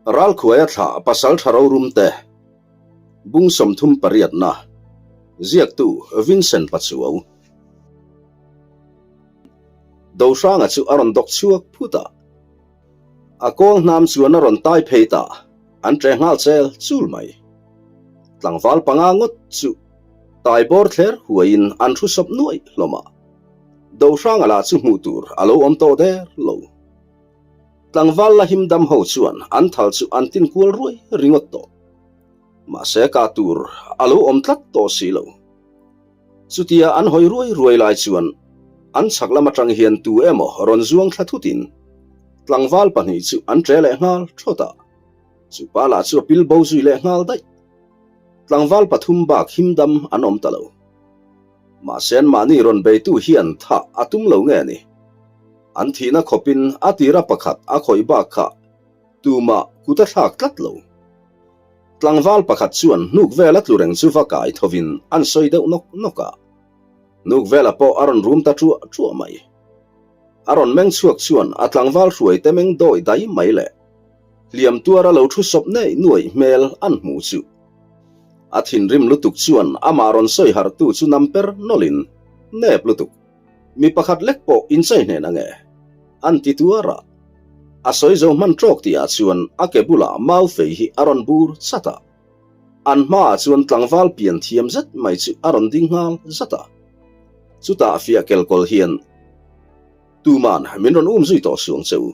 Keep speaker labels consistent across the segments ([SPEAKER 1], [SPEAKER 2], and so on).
[SPEAKER 1] Ralkhuaia thlah Pasaltha Rorumte, Bung 30 pariatna, Ziaktu Vincent Pachuau. Dohranga chu a rawn dawk chhuak phut a. A kawl hnam chuan a rawn tai phei ta, an ṭe nghal chel chul mai. Tlangval panga ngawt chu tai bawr thler huaiin an thu sawp nuaih hlawm a. Dohranga lah chu hmuh tur a lo awm tawh der lo. Tlangval la him dam ho chuan an thal chu an tin kual ruai ringawt tawh. Mahse kah tur a lo awm tlat tawh si lo. Chutia an hawi ruai ruai lai chuan an chhak lam atang hian tu emaw rawn zuang thla thutin tlangval pahnih chu an ṭe leh nghal thawt a, chupa lah chu a pil bo zui leh nghal daih. Tlangval pathum bak him dam an awm ta lo. Mahse anmahni rawn beitu hian thah a tum lo nge ni? An thihna khawpin a tira pakhat a khawih bak kha tumah kut a thlak tlat lo. Tlangval pakhat chuan hnuk vela tlu reng chu va kai thovin an sawi deuh nawk nawk a. Hnuk vela pawh a rawn rum ta ṭuah ṭuah mai. A rawn meng chhuak chuan a tlangval hruai te meng dawi dai mai leh hliam tuara lo thu sawp nei nuaih hmel an hmuh chu. A thinrim lutuk chuan amah rawn sawi harhtu chu nam per nawlhin nep lutuk. Mi pakhat lek pawh inchei hnen ange, an ti tuar a. A sawi zo hman tawk tihah chuan a ke bulah mau fei hi a rawn bur chat a. An hmaah chuan tlangval pian thiam zet mai chu a rawn ding nghal zat a. Chutah fiah kelkawl hian, Tuman min rawn um zui tawh suang che u.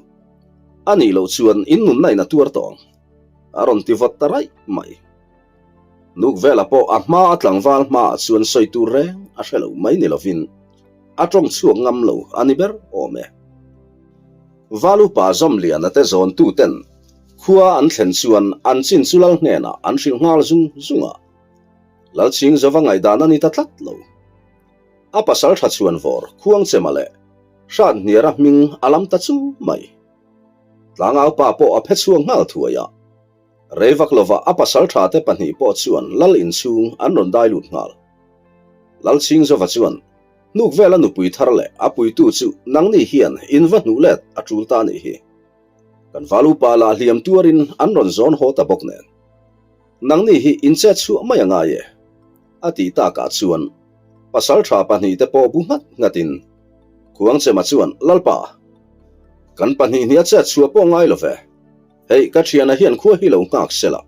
[SPEAKER 1] A nih loh chuan in nunna in a tuar tawh ang, a rawn ti vawt ta raih mai. Nuk vela pawh a hma a tlangval hmaah chuan sawi tur reng a hre lo mai ni lovin a tawng chhuak ngam lo a ni ber awm e. Val upa Zawmliana te zawntu ten khua an thlen chuan an chin chu lal hnenah an hrilh nghal zung zung a. Lalchhing zova ngaihdan a ni ta tlat lo. A pasal tha chhuan vawr Khuangchema leh Hranhniara hming a lam ta chu mai. Tlangau pa pawh a phe chhuak nghal thuai a. Rei vak lovah a pasal tha te pahnih pawh chuan lal inchhung an rawn dai lut nghal. Lal Chhingzova chuan, Hnuk vela nupui thar leh a puitu chu nangni hian in va hnuh let a tul ta nih hi. Kan val upa lah hliam tuarin an rawn zawn haw ta bawk nen. Nangni hi in chet chhuah mai a ngai e. A tih takah chuan pasal tha pahnih te pawh bu nghat nghatin Khuangchema chuan, Lalpa, kan pahnih hnih a chet chhuah pawh ngai lo ve. Hei, ka thiana hian khua hi lo nghak se la,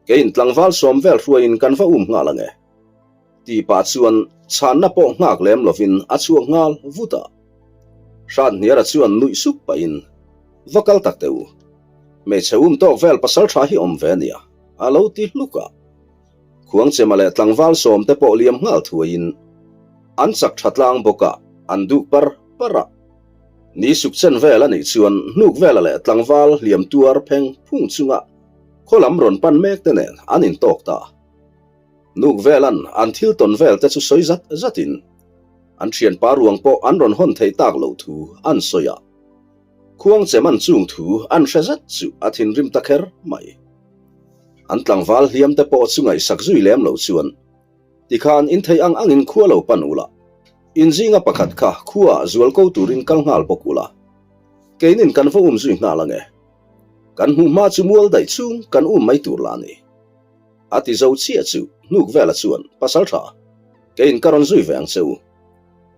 [SPEAKER 1] keiin tlangval sawm vel hruaiin kan va um nghal ange. Tih pah chuan chhanna pawh nghak lem lovin a chhuak nghal vut a. Hranhniara chuan nuih suk pahin, Va kal tak teh u, hmeichhe um tawk vel pasal tha hi awm ve ania, a lo ti hluk a. Khuangchema leh tlangval sawm te pawh liam nghal thuaiin an chak tha tlang bawk a, an duh par par a. Ni suk chen vel a nih chuan hnuk vela leh tlangval hliam tuar pheng phung chunga khaw lam rawn pan mek te nen an intawk ta. Hnuk velan an thil tawn vel te chu sawi zat zatin an thianpa ruang pawh an rawn hawn theih tak loh thu an sawi a. Khuangchem an chung thu an hre zet chu a thinrim ta kher mai. An tlangval hliam te pawh chu ngaihsak zui lem lo chuan Tikhan in theih ang angin khua lo pan ula, in zinga pakhat kha khuaah zual ko turin kal nghal bawk ula, keinin kan va um zui nghal ange. Kan hmuh hma chu mual daih chung kan um mai tur lah ni. A ti zo chiah chu hnuk vela chuan, Pasal tha, keiin ka rawn zui ve ang che u.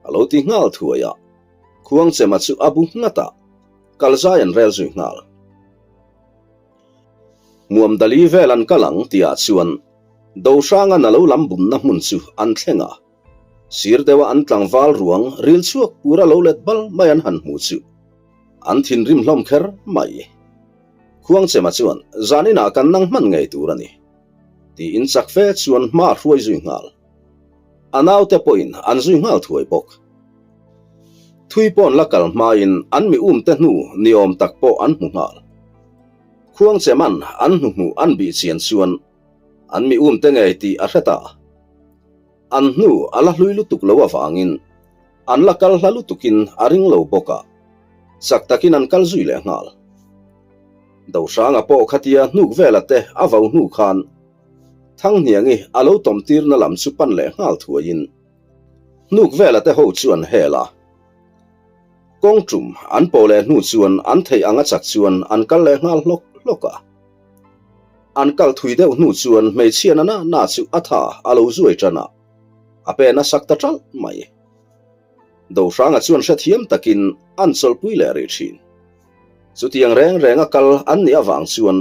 [SPEAKER 1] A lo ti nghal thuai a, Khuangchema chu a bu nghat a, kal zai an rel zui nghal. Hmuamdali vel an kal ang tihah chuan Dohranga na lo lam bumna hmun chu an thleng a, sir deuha an tlangval ruang ril chhuak pura lo let bal mai an han hmu chu an thinrim hlawm kher mai. Khuangchema chuan zaninah kan nang hman ngei tur a ni tiin chak fe chuan hma a hruai zui nghal. A naute pawhin an zui nghal thuai bawk. Thui pawn la kal hmain an mi umte hnu ni awm tak pawh an hmu nghal. Khuangcheman an hnuhmuh an bih chian chuan an mi umte ngei tih a hre ta. An hnu a la hlui lutuk lo avangin an la kal hla lutukin a ring lo bawk a, chak takin an kal zui leh nghal. Dohranga pawh khatia hnuk vela te a vo hnu khan Thanghniangi a lo tawm tirna lam chu pan leh nghal thuaiin hnuk vela te ho chu an hel a. Kawng tum an pawh leh hnu chuan an theih anga chak chuan an kal leh nghal hlawk hlawk a. An kal thui deuh hnu chuan hmeichhia na na na chu a tha a lo zuai tan a, a pen a sak ta ṭalh mai. Dohranga chuan hrethiam takin an chawlhpui leh rih ṭhin. Chutiang reng renga kal an nih avang chuan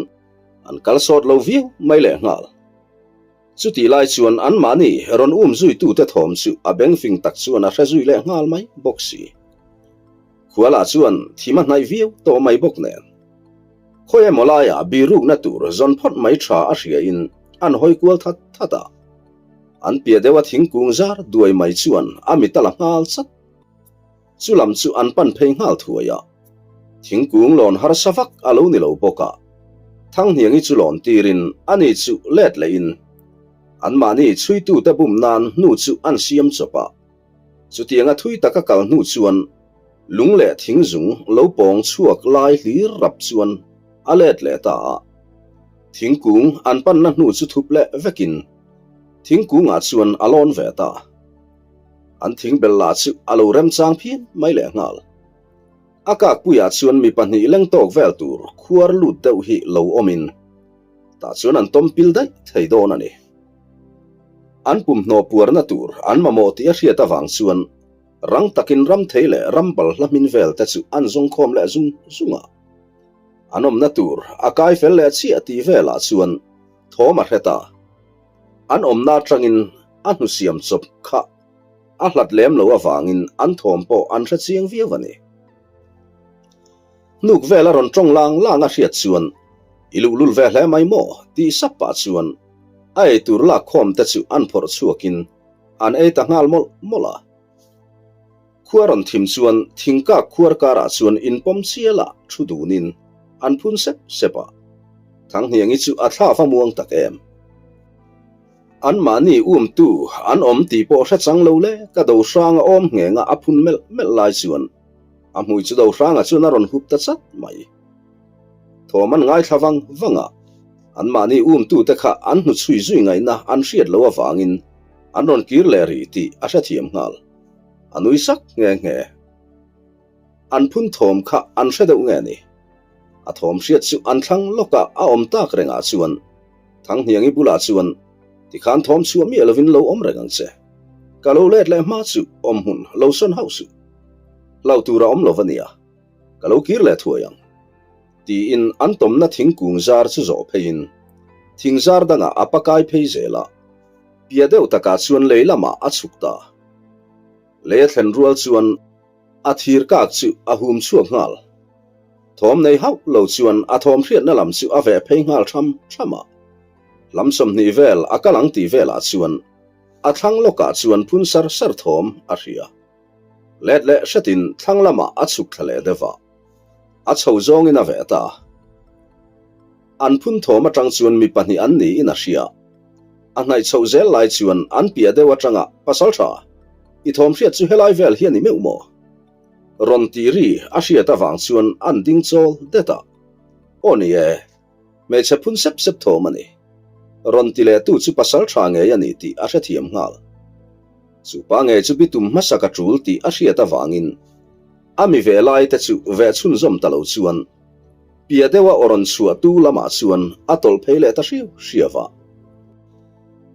[SPEAKER 1] an kal sawt lo viau mai leh nghal. Chutih lai chuan anmahni rawn um zuitute thawm chu a bengfing tak chuan a hre zui leh nghal mai bawk si. Khuala chuan thim a hnaih viau tawh mai bawk nen. Khawi emaw laiah birukna tur zawn phawt mai tha a hriain an hawi kual that that a. An piah deuha thingkung zar duai mai chuan a mit a la nghal chat. Chu lam chu an pan phei nghal thuai a. Thingkung lawn harsa vak a lo ni lo bawk a. Thanghniangi chu lawn tirin ani chu let lehin anmahni chhuitute bum nan hnu chu an siam chawp a. Chutianga thui taka kal hnu chuan lung leh thing zung lo pawng chhuak lai hlir rap chuan a let leh ta a. Thingkung an panna hnu chu thup leh vekin thingkungah chuan a lawn ve ta. An thingbel lah chu a lo remchang phian mai leh nghal. A kakpuiah chuan mi pahnih leng tawk vel tur khuar lut deuh hi lo awmin tah chuan an tawm pil daih thei dawn a ni. An pumhnaw puarna tur an mamawh tih a hriat avang chuan rang takin ramthei leh rambal hla hmin vel te chu an zawng khawm leh zung zung a. An awmna tur a kai fel leh chiah tih velah chuan thawm a hre ta. An awmna atangin a hnusiam chawp kha a hlat lem lo avangin an thawm pawh an hre chiang viau a ni. Hnuk vel a rawn tawng lang lang a hriat chuan, I luhlul ve hle mai maw? tih sap pah chuan a eitur lak khawm te chu an phawrh chhuakin an ei ta nghal mawlh mawlh a. Khua rawn thim chuan thingkak khuar karah chuan inpawm chial a thu dunin an phun sep sep a. Thanghniangi chu a thla va muang tak em. Anmahni umtu an awm tih pawh hre chang lo le ka do hrang a awm nghenga a phun melh melh lai chuan a hmui chu do hranga chuan a rawn hup ta chat mai. Thawm an ngaithla vang vang a, anmahni umtute kha an hnuchhui zui ngaihna an hriat loh avangin an rawn kir leh rih tih a hrethiam nghal. A nui sak nghe nghe. An phun thawm kha an hre deuh nge ni? A thawm hriat chu an thlang lawkah a awm tak rengah chuan Thanghniangi bulah chuan tikhan thawm chhuah miah lovin lo awm reng ang che. Ka lo let leh hma chu awm hmun lo sawn hauh suh. Hlauh tur a awm lo va nia. Ka lo kir leh thuai ang. Tiin an tawmna thingkung zar chu zawh pheiin thing zar dangah a pakai phei zel a. Pia deuh takah chuan lei lamah a chhuk ta. Lei a thlen rual chuan a thir kak chu a hum chhuak nghal. Thawm nei hauh lo chuan a thawm hriatna lam chu a veh phei nghal tham tham a. Lam 20 vel a kal ang tih velah chuan a thlang lawkah chuan phun sar sar thawm a hria. Let leh hretin thlang lamah a chhuk thla leh deuh a. A chho zawngin a veh ta. An phun thawm atang chuan mi pahnih an niin a hria. A hnaih chhoh zel lai chuan an piah deuh atanga, Pasal tha, i thawm hriat chu helai vel hi a ni meuh maw? Rawn tih ri a hriat avang chuan an ding chawl det a. Aw ni e, hmeichhe phun sep sep thawm a ni. Rawn ti leh tu chu pasal tha ngei a ni tih a hrethiam nghal. Chu pa ngei chu bitum hmasak a tul tih a hriat avangin a mi ve lai te chu veh chhunzawm ta lo chuan Pia deuha aw rawn chhuah tu lamah chuan a tawlh phei leh ta hriau hriau a.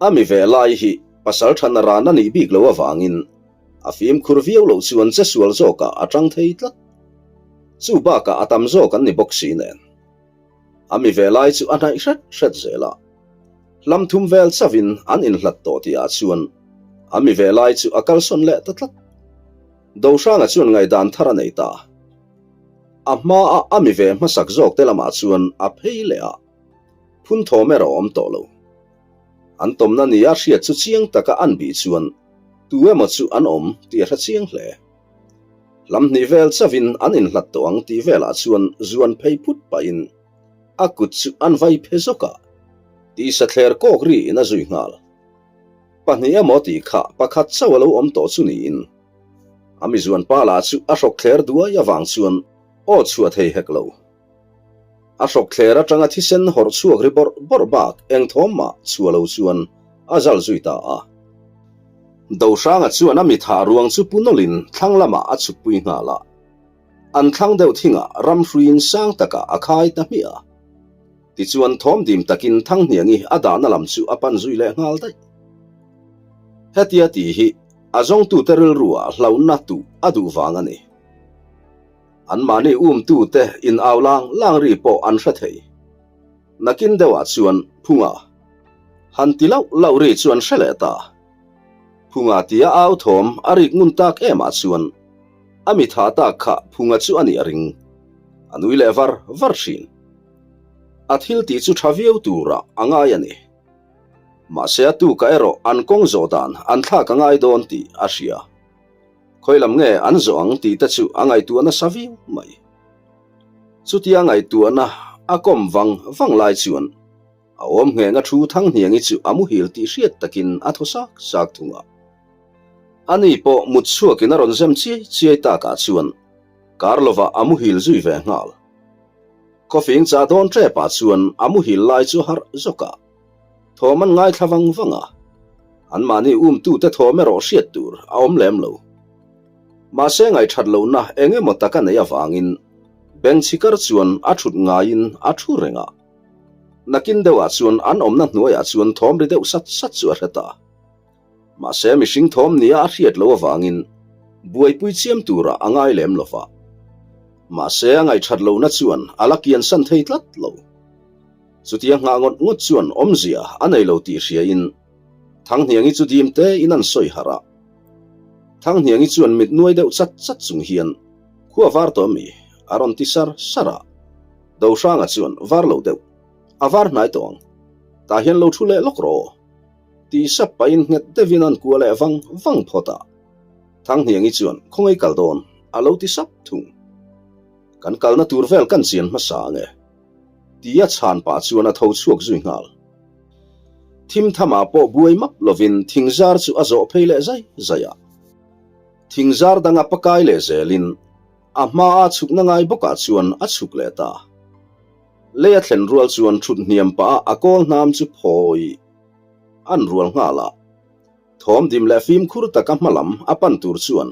[SPEAKER 1] A mi ve lai hi pasal than a ran a nih bik loh avangin a fimkhur viau loh chuan che sual zawkah a tang thei tlat. Chu bakah a tam zawk an ni bawk si nen. A mi ve lai chu a hnaih hret hret zel a. Hlam thum vel chauhin an inhlat tawh tihah chuan a mi ve lai chu a kalsawn leh ta tlat. Dohranga chuan ngaihdan thar a nei ta. A hmaa a mi ve hmasak zawk te lamah chuan a phei leh a, phun thawm erawh a awm tawh lo. An tawmna nia hriat chu chiang taka an bih chuan tu emaw chu an awm tih a hre chiang hle. Hlam hnih vel chauhin an inhlat tawh ang tih velah chuan zuan phei phut pahin a kut chu an vai phe zawk a, tisa thler kawk riin a zui nghal. Pahnih emaw tih kha pakhat chauh a lo awm tawh chu niin. A mizuan pa lah chu a hrawk thler duai avang chuan aw chhuah thei hek lo. A hrawk thler atanga thisen hawrh chhuak ri bawrh bawrh bak eng thawm mah chhuah lo chuan a zal zui ta a. Dohranga chuan a mitha ruang chu pu nawlhin thlang lamah a chhukpui nghal a. An thlang deuh thingah ramhruiin sang takah a khai ta hmiah a. Tichuan thawm dim takin Thanghniangi a dahna lam chu a pan zui leh nghal daih. Hetia tih hi a zawngtute rilruah hlauhna tuh a duh vang a ni. Anmahni umtute in au lang lang ri pawh an hre thei. Nakin deuhah chuan Phunga han ti lauh lauh ri chu an hre leh ta. Phunga tia au thawm a rik ngun tak emah chuan a mi thah tak kha Phunga chu a nih a ring. A nui leh var var thin. A thil tih chu tha viau turah a ngai a ni. Mahse a tukah erawh an kawng zawh dan an thlak a ngai dawn tih a hria. Khawi lam nge an zawh ang tih te chu a ngaihtuah nasa viau mai. Chutia ngaihtuahna a kawm vang vang lai chuan a awm ngheng a thu Thanghniangi chu a muhil tih hriat takin a thaw sak sak thung a. Ani pawh mut chhuakin a rawn zem chiai chiai takah chuan kar lovah a muhil zui ve nghal. Khawfing chah dawn ṭepah chuan a muhil lai chu a harh zawk a. Thawm an ngaithla vang vang a, anmahni umtute thawm erawh hriat tur a awm lem lo. Mahse ngaihṭhat lohna eng emaw tak a neih avangin bengchhikar chuan a ṭhut ngaiin a ṭhu reng a. Nakin deuhah chuan an awmna hnuaiah chuan thawm ri deuh sat sat chu a hre ta. Mahse mihring thawm nia a hriat loh avangin buaipui chiam turah a ngai lem lo va. Mahse a ngaihṭhat lohna chuan a la kiansan thei tlat lo. Chutia nghah ngawt ngawt chuan awmzia a nei lo tih hriain Thanghniangi chu dim tein an sawi harh a. Thanghniangi chuan mit nuai deuh chat chat chung hian, Khua var tawh mi? a rawn ti sar sar a. Dohranga chuan, Var lo deuh. A var hnai tawh ang. Tah hian lo thu leh lawk rawh aw. Ti sap pahin nghet deuhin an kua leh vang vang phawt a. Thanghniangi chuan, Khawngaih kal dawn? a lo ti sap thung. Kan kalna tur vel kan chian hmasa ang e. Tia chhan pah chuan a tho chhuak zui nghal. Thim thamah pawh buai map lovin thingzar chu a zawh phei leh zai zai a. Thingzar danga pakai leh zelin a hmaa chhukna ngai bawkah chuan a chhuk leh ta. Lei a thlen rual chuan thut hniam pah a kawl hnam chu phawi an rual nghal a. Thawm dim leh fimkhur taka hma lam a pan tur chuan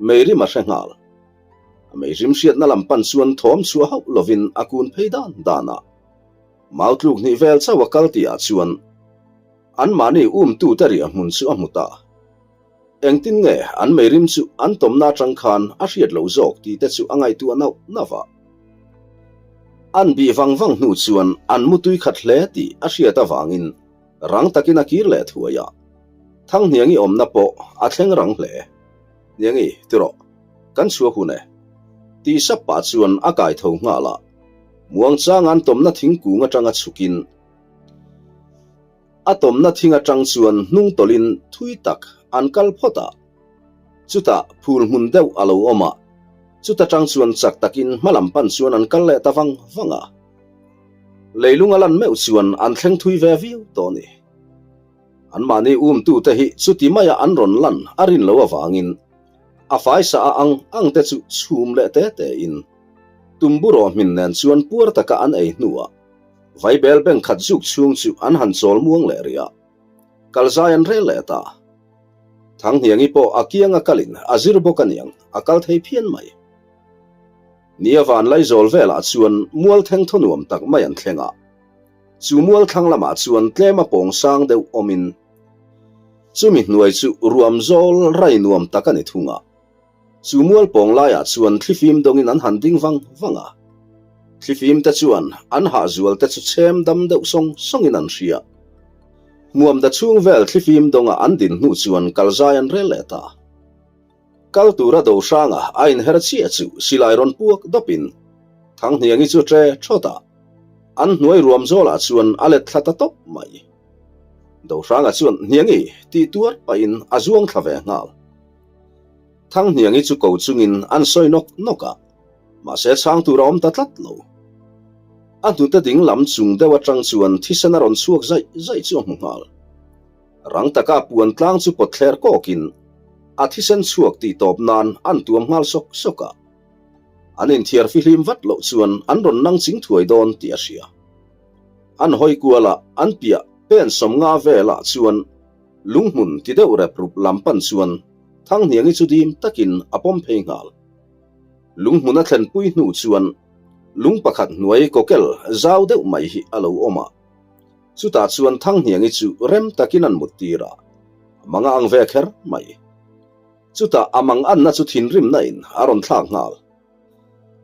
[SPEAKER 1] meirim a hre nghal. A meirim hriatna lam pan chuan thawm chhuah hauh lovin a kun phei dan dan a. Mau tluk hnih vel chauh a kal tihah chuan anmahni umtute riah hmun chu a hmu ta. Engtin nge an meirim chu an tawmna atang khan a hriat loh zawk tih te chu a ngaihtuah nauh nauh a. An bih vang vang hnu chuan an mutui khat hle tih a hriat avangin rang takin a kir leh thuai a. Thanghniangi awmna pawh a thleng rang hle. Hniangi, ti rawh. Kan chhuak hun e. Tih sap pah chuan a kai tho nghal a. Muangchang an tawmna thingkung atanga chhukin a tawmna thing atang chuan hnung tawlhin thui tak an kal phawt a. Chutah phul hmun deuh a lo awm a, chuta tang chuan chak takin hma lam pan chuan an kal leh ta vang vang a. Leilung a lan meuh chuan an thleng thui ve viau tawh a ni. Anmahni umtute hi chuti maia an rawn lan a rin loh avangin a faisa a ang ang te chu chhum leh te te in tumbu rawh hmin nen chuan puar taka an ei hnuah vaibel beng khat zuk chhung chu an han chawl muang leh rih a, kalzai an rel leh ta. Thanghniangi pawh a kianga kalin a zir bawk aniang a kal thei phian mai. Nia van Laizawl velah chuan mual theng thaw nuam tak mai an thleng a. Chu mual thlang lamah chuan tlem a pawng sang deuh awmin chumi hnuai chu ruam zawl rai nuam tak a ni thung a. Chu mual pawng laiah chuan thlifim dawngin an han ding vang vang a. Thlifim te chuan an hahzual te chu chhem dam deuh sawng sawngin an hria. Hmuam da chhung vel thlifim dawnga an din hnu chuan kalzai an rel leh ta. Kal tura do hranga a inher chiah chu silai rawn puak dawpin Thanghniangi chu ṭe ṭhawt a, an hnuai ruam zawlah chuan a let thla ta tawp mai. Dohranga chuan Hniangi tih tuar pahin a zuang thla ve nghal. Thanghniangi chu ko chungin an sawi nawk nawk a, mahse chhang tur a awm ta tlat lo. A hnute ding lam chung deuh atang chuan thisen a rawn chhuak zaih zaih chu a hmu nghal. Rang taka puan tlang chu pawt thler kawkin a thisen chhuak tih tawp nan an tuam nghal sawk sawk a. An inthiar fihlim vat loh chuan an rawn nang ching thuai dawn tih a hria. An hawi kuala an piah pen 50 velah chuan lunghmun ti deuh rep rup lam pan chuan Thanghniangi chu dim takin a pawm phei nghal. Lunghmun a thlenpui hnu chuan. Lung pakhat hnuai kawkel zau deuh mai hi a lo awm a. Chutah chuan Thanghniangi chu rem takin an mut tir a, a mang a ang ve kher mai. Chutah a mang anna chu thinrimna in a rawn thlak nghal.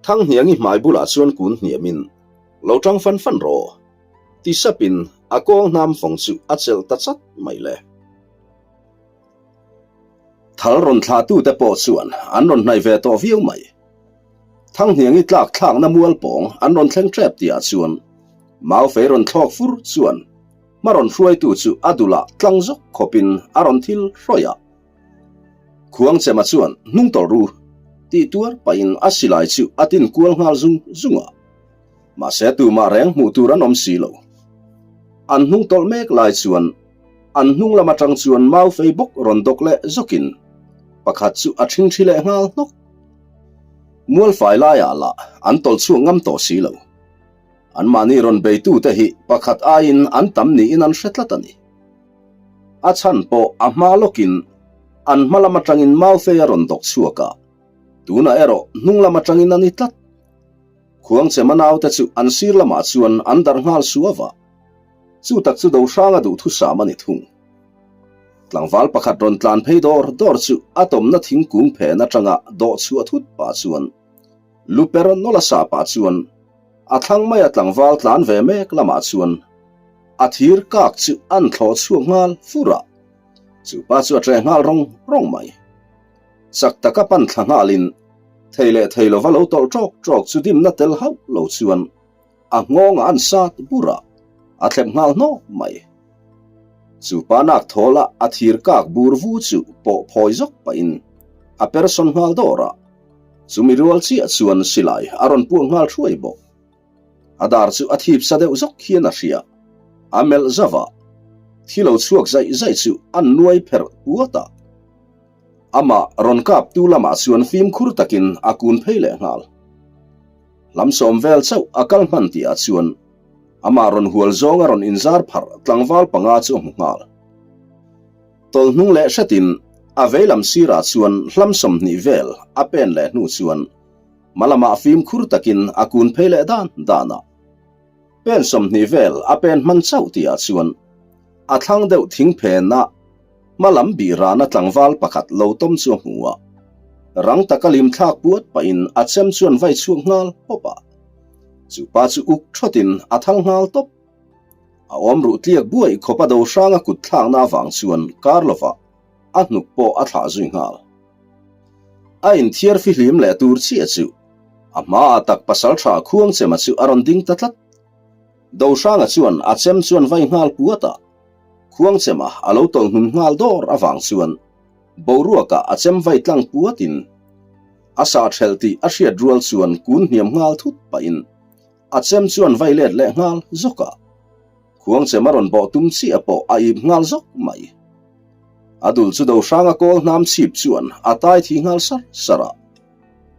[SPEAKER 1] Thanghniangi hmai bulah chuan kun hniamin, Lo tang fan fan rawh, ti sapin a kawng hnam fawng chu a chelh ta chat mai le. Thal rawn thlahtute pawh chuan an rawn hnaih ve tawh viau mai. Thanghniangi tlak thlakna mual pawng an rawn thleng tep tihah chuan Maufei rawn thlawk fur chuan hma rawn hruaitu chu a dulah tlang zawk khawpin a rawn thil hrawih a. Khuangchema chuan hnung tawlh ru tih tuar pahin a silai chu a tin kual nghal zung zung a. Mahse tumah reng hmuh tur an awm si lo. An hnung tawlh mek lai chuan an hnung lam atang chuan Maufei bawk rawn dawk leh zawkin pakhat chu a ṭhingṭhi leh nghal hnawk. Mualfai laiah lah an tawlh chhuak ngam tawh si lo. Anmahni rawn beitute hi pakhat aiin an tam niin an hre tlat a ni. A chhan pawh a hma lawkin an hma lam atangin Maufei a rawn dawk chhuak a, tunah erawh hnung lam atangin a ni tlat. Khuangchema naute chu an sir lamah chuan an darh nghal suau a, chu tak chu Dohranga duhthusam a ni thung. Tlangval pakhat rawn tlan phei dawr dawr chu a tawmna thingkung phen atanga dawh chhuah thut pah chuan lu per nawlh a sa pah chuan a thlang maia tlangval tlan ve mek lamah chuan a thir kak chu an thlawh chhuak nghal fur a, chu pa chu a ṭe nghal rawng rawng mai. Chak taka pan thla nghalin thei leh thei lova lo tawlh ṭawk ṭawk chu dimna tel hauh lo chuan a nghawngah an sat bur a, a thlep nghal hnawk mai. Chu pa nak thawl a a thir kak bur vu chu pawh phawi zawk pahin a persawn nghal dawr a, chumi rual chiah chuan silai a rawn puak nghal thuai bawk. A dar chu a thip sa deuh zawk hian a hria, a melh zauh a, thi lo chhuak zaih zaih chu a nuai pherh puat a. Amah rawn kaptu lamah chuan fimkhur takin a kun phei leh nghal. Hlamsawm vel chauh a kal hman tihah chuan amah rawn hual zawnga rawn inzar pharh tlangval panga chu a hmu nghal. Tawlh hnung leh hretin a veilam sirah chuan hlam 20 vel a pen leh hnu chuan hma lamah fimkhur takin a kun phei leh dan dan a. Pen 20 vel a pen hman chauh tihah chuan a thlang deuh thing phenah Hma lam bih rana tlangval pakhat lo tawm chu a hmu a, rang taka lim thlak puat pahin a chem chuan vai chhuak nghal pawp a. Chu pa chu uk thawtin a thal nghal tawp. A awm ruh tliak buai khawp a do hranga kut thlakna avang chuan kar lovah a hnuk pawh a thlah zui nghal. A inthiar fihlim leh tur chiah chu a hmaah tak pasaltha Khuangchema chu a rawn ding ta tlat. Dohranga chuan a chem chuan vai nghal puat a. Khuangchema a lo tawlh hnun nghal dawr avang chuan boruakah a chem vai tlang puatin a sah thelh tih a hriat rual chuan kun hniam nghal thut pahin a chem chuan vai let leh nghal zawk a. Khuangchema rawn bawh tum chiah pawh a ip nghal zawk mai. A dul chu Dohranga kawl hnam chhip chuan a tai thi nghal sar sar a.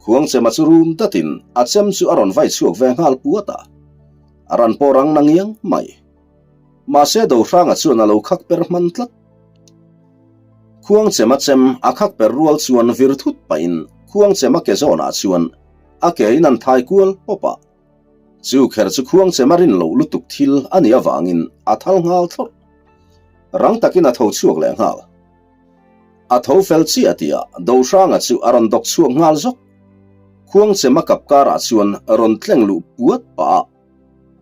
[SPEAKER 1] Khuangchema chu rum datin a chem chu a rawn vai chhuak ve nghal puat a. A ran pawh rang na ngiang mai. Mahse Dohranga chuan a lo khak per hman tlat. Khuangchema chem a khak per rual chuan vir thut pahin Khuangchema ke zawnah chuan a ke in an thai kual pawp a. Chu kher chu Khuangchema rin loh lutuk thil a nih avangin a thal nghal thlawrh. Rang takin a tho chhuak leh nghal. A tho fel chiah tihah Dohranga chu a rawn dawk chhuak nghal zawk. Khuangchema kap karah chuan rawn tleng luh puat pah a.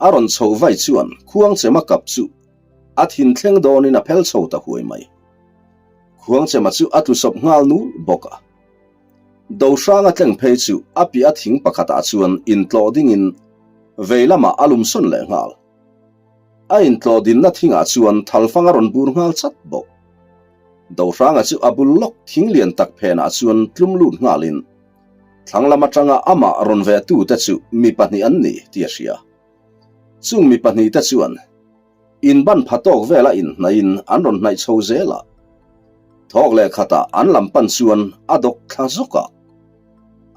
[SPEAKER 1] A rawn chhoh vai chuan Khuangchema kap chu a thin thleng dawnin a phel chho ta huai mai. Khuangchema chu a tlusawp nghal nul bawk a. Dohranga tleng phei chu a piah thing pakhatah chuan intlawh dingin vei lamah a lum sawn leh nghal. A intlawh dinna thingah chuan thalfang a rawn bur nghal chat bawk. Dohranga chu a bul lawk thing lian tak phenah chuan tlum lut nghalin Thlang lam atanga amah rawn ve tute chu mi pahnih an ni tih a hria. Chung mi pahnihte chuan in ban pha tawk vela inhnaihin an rawn hnaih chho zel a. Thawk leh khatah an lam pan chuan a dawk thla zawk a.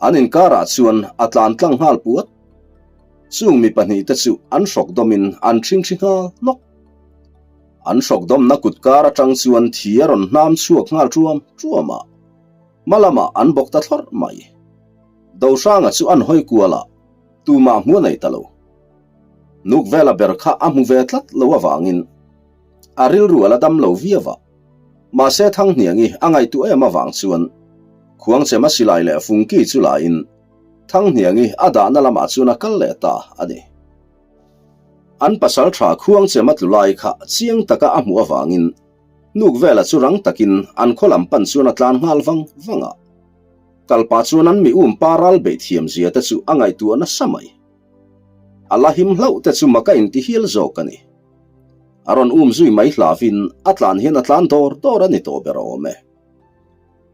[SPEAKER 1] An inkarah chuan a tlan tlang nghal puat. Chung mi pahnihte chu an hrawk dawmin an ṭhingṭhi nghal hnawk. An hrawk dawmna kut kar atang chuan thi a rawn hnam chhuak nghal ṭuam ṭuam a. Hma lamah an bawk ta thlawrh mai. Dohranga chu an hawi kual a. Tumah hmu a nei ta lo. Nuk vela ber kha a hmu ve tlat lo avangin a rilru a la dam lo viau a. Mahse Thanghniangi a ngaihtuah em avang chuan Khuangchema silai leh fungki chu lain Thanghniangi a dahna lamah chuan a kal leh ta a ni. An pasal tha Khuangchema tlu lai kha chiang taka a hmuh avangin Nuk vela chu rang takin an khaw lam pan chuan a tlan nghal vang vang a. Kalpa chuan an mi um pa ral beih thiam zia te chu a ngaihtuah nasa mai. A la him hlauh te chu mak a inti hial zawk a ni. A rawn um zui mai hlavin a tlan hian a tlan dawr dawr a ni tawh ber awm e.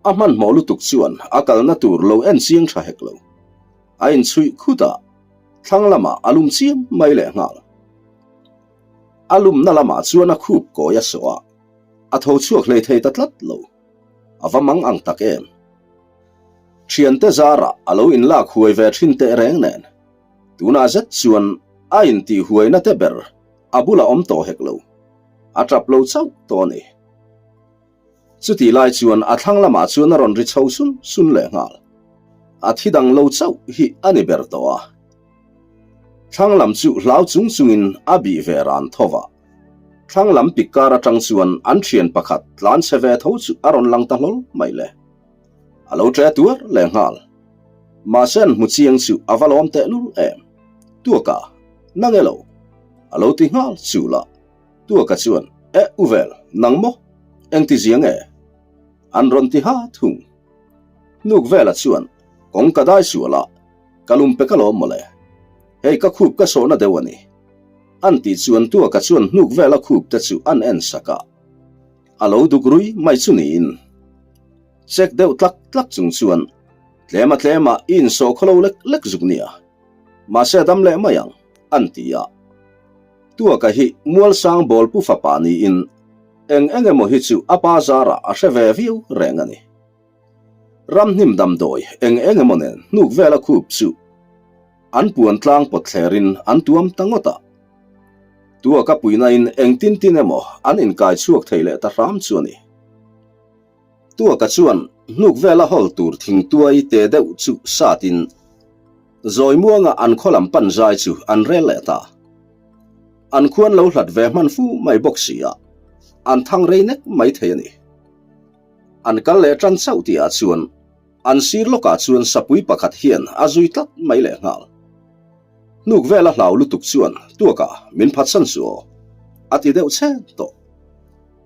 [SPEAKER 1] A hmanhmawh lutuk chuan a kalna tur lo en chiang tha hek lo. A inchhuih khut a, thlang lamah a lum chiam mai lehnghal. A lumna lamah chuan a khup kawi a sawh a, a tho chhuak hlei thei ta tlat lo. A va mang ang tak em? Thiante zarah a lo inlak huai ve thin teh reng nen, tunah zet chuan a intih huaina te ber a bulah awm tawh hek lo. A tap lo chauh tawh a ni. Chutih lai chuan a thlang lamah chuan a rawn ri chho sun sun leh nghal. A thi dang lo chauh hi a ni ber tawh a. Thlang lam chu hlau chung chungin a bih ve ran tho va. Thlang lam pik kar atang chuan an thian pakhat tlan chhe ve tho chu a rawn lang ta hlawl mai le. A lo ṭe tuar leh nghal. Mahse an hmu chiang chu a va lawm tehlul em. Tuaka, nang elo? A lo ti nghal chul a. Tuaka chuan, Eh, u vel, nang maw? Engti zia nge? An rawn ti ha thung. Hnuk vela chuan, Kawng ka dai sual a, ka lum pe ka lawm mawle. Hei ka khup ka sawhna deuh a ni. An tih chuan Tuaka chuan hnuk vela khup te chu an en sak a. A lo duk rui mai chu niin. Chek deuh tlak tlak chung chuan, Tlema tlema i insawh khawlo lek lek zuk nia. Mahse a dam leh mai ang, an ti a. Tuaka hi Mualsang Bawlpu fapa niin eng eng emaw hi chu a pa zarah a hre ve viau reng a ni. Ramhnim damdawi eng eng emaw nen hnuk vela khup chu an puan tlang pawt thlerin an tuam ta ngawt a. Tuaka puinain engtin tin emaw an inkai chhuak thei leh ta hram chu a ni. Tuaka chuan hnuk vela hawl tur thingtuai te deuh chu satin zawi muanga an khaw lam pan zai chu an rel leh ta. An khuan lo hlat ve hman fu mai bawk si a, an thang rei nek mai thei a ni. An kal leh tan chauh tihah chuan an sir lawkah chuan sapui pakhat hian a zui tlat mai leh nghal. Hnuk vela hlau lutuk chuan Tuaka min phatsan suh aw, a ti deuh chhen tawh.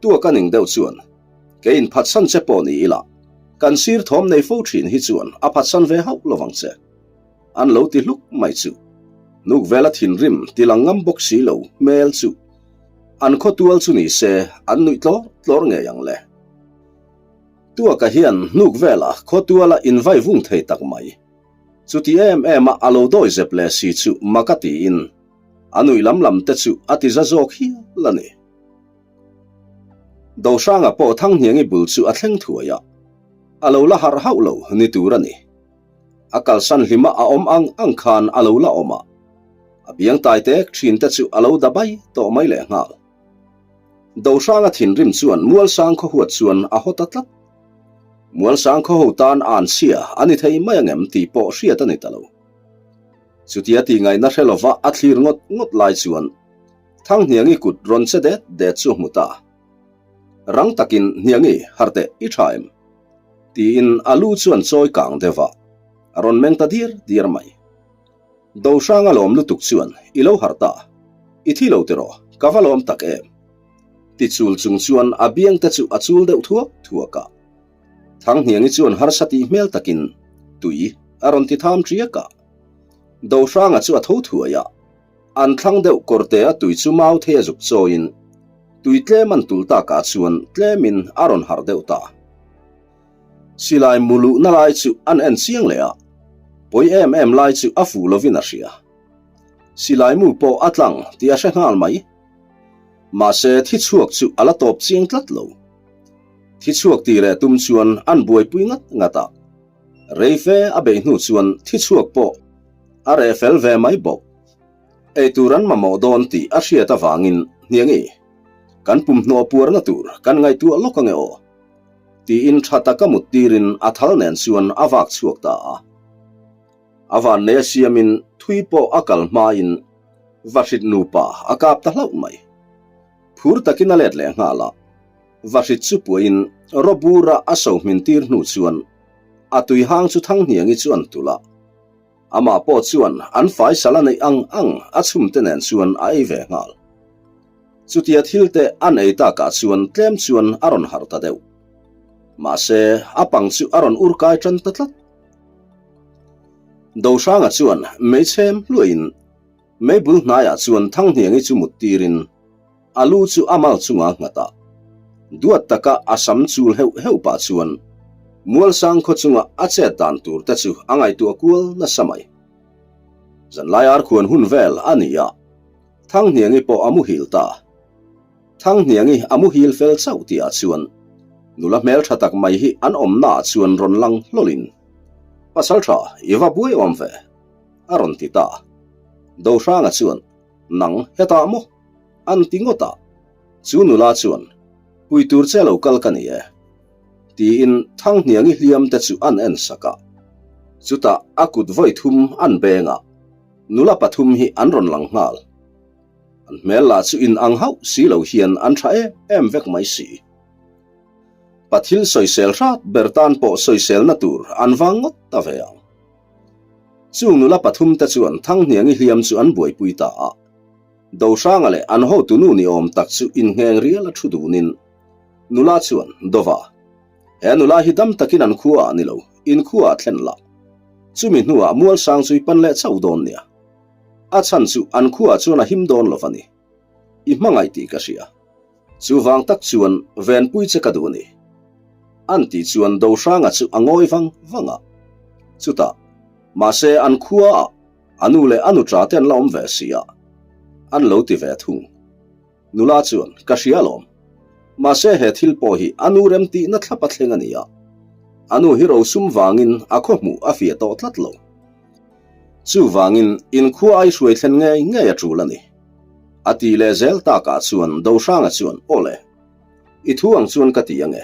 [SPEAKER 1] Tuaka ning deuh chuan Kei in phatsan che pawh ni ila, kan sir thawm nei fo thin hi chuan a phatsan ve hauh lovang che. An lo ti hluk mai chu. Hnuk vela thinrim ti lang ngam bawk si lo hmel chu. An khaw tual chu ni se an nuih tlawr tlawr ngei ang le. Tuaka hian hnuk vela khaw tuala invai vung thei tak mai. Chuti em em a a lo dawi zep leh si chu mak a tiin a nuih lam lam te chu a ti za zawk hial a ni. Dohranga pawh Thanghniangi bul chu a thleng thuai a, a lo la harh hauh lo ni tur a ni. A kalsan hlima a awm ang ang khan a lo la awm a, a biang tai tek thin te chu a lo da bai tawh mai leh nghal. Dohranga thinrim chuan Mualsang khawhuat chuan a haw ta tlat. Mualsang khawho tan an chhia a ni thei mai angem tih pawh hriat a ni ta lo. Chutia tihngaihna hre lova a thlir ngawt ngawt lai chuan Thanghniangi kut rawn che det det chu hmu ta. Rang takin Hniangi harh teh i tha em? Tiin a lu chuan chawi kang deuh a, a rawn meng ta diar diar mai. Dohranga lawm lutuk chuan i lo harh ta, i thi lo tiraw, ka va lawm tak em? Ti chul chung chuan a biang te chu a chul deuh thuak thuak a. Thanghniangi chuan harsa tih hmel takin tui a rawn ti tham ṭiak a. Dohranga chu a tho thuai a. An thlang deuh kawrte a tui chu mau thei a zuk chawiin tui tlem an tul takah chuan tlemin a rawn harh deuh ta. Silai mu luhna lai chu an en chiang leh a, pawi em em lai chu a fuh lovin a hria. Silai mu pawh a tlang tih a hre nghal mai. Mahse thi chhuak chu a la tawp chiang tlat lo. Thi chhuak tih reh tum chuan an buaipui ngat ngat a. Rei fe a beih hnu chuan thi chhuak pawh a reh fel ve mai bawk. Eitur an mamawh dawn tih a hriat avangin Hniangi, kan pumhnuah puarna tur kan ngaihtuah lawk ange aw, tiin tha taka mut tirin a thal nen chuan a vak chhuak ta a. A vannei a siamin thui pawh a kal hmain Vahrit nupa a kap ta hlauh mai. Phur takin a let leh nghal a, Vahrit chu puahin rawbura a so hmin tir hnu chuan a tui hang chu Thanghniangi chu an tulh a. Amah pawh chuan an faisal a neih ang ang a chhumte nen chuan a ei ve nghal. Chutia thil te an ei takah chuan tlem chuan a rawn harh ta deuh. Mahse, a pang chu a rawn ur kai tan ta tlat. Dohranga chuan meichhem hluaiin meibul hnaiah chuan Thanghniangi chu mut tirin a lu chu a mal chunga nghat a. Duat taka a sam chul heuh heuh pah chuan Mualsang khaw chunga a chet dan tur te chu a ngaihtuah kual nasa mai. Zanlai arkhuan hun vel a ni a, Thanghniangi pawh a muhil ta. Thanghniangi a muhil fel chauh tihah chuan nula hmeltha tak mai hi an awmnaah chuan rawn lang hlawlin, Pasaltha, i va buai awm ve, a rawn ti ta. Dohranga chuan, Nang, hetah maw? An ti ngawt a. Chu nula chuan, Pui tur che lo kal ka ni e, tiin Thanghniangi hliam te chu an en sak a. Chutah a kut vawi thum an beng a, nula pathum hi an rawn lang nghal. An hmel lah chu in ang hauh si lo hian an tha em em vek mai si. Pathil sawisel hrat ber tan pawh sawiselna tur an vang ngawt ta ve ang. Chung nula pathum te chuan Thanghniangi hliam chu an buaipui ta a. Dohranga leh an hotunu ni awm tak chu inngheng rial a thu dunin nula chuan, Dova, he nula hi dam takin an khuaah ni lo, in khuaah thlen la. Chumi hnuah Mualsang chu i pan leh chauh dawn nia. A chhan chu an khuaah chuan a him dawn lo va ni. I hmangaih tih ka hria. Chuvang tak chuan venpui che ka duh a ni. An tih chuan Dohranga chu a ngawi vang vang a. Chutah, mahse an khuaah A nu leh a nuṭa te an la awm ve si a, an lo ti ve thung. Nula chuan, Ka hria alawm. Mahse he thil pawh hi a nu rem tihna thlap a thleng a ni a. A nu hi rosum vangin a khaw hmuh a fiah tawh tlat lo. Chuvangin inkhua ai hruai thlen ngei ngei a ṭul a ni. A tih leh zel takah chuan Dohranga chuan, Aw le, i thu ang chuan ka ti ange.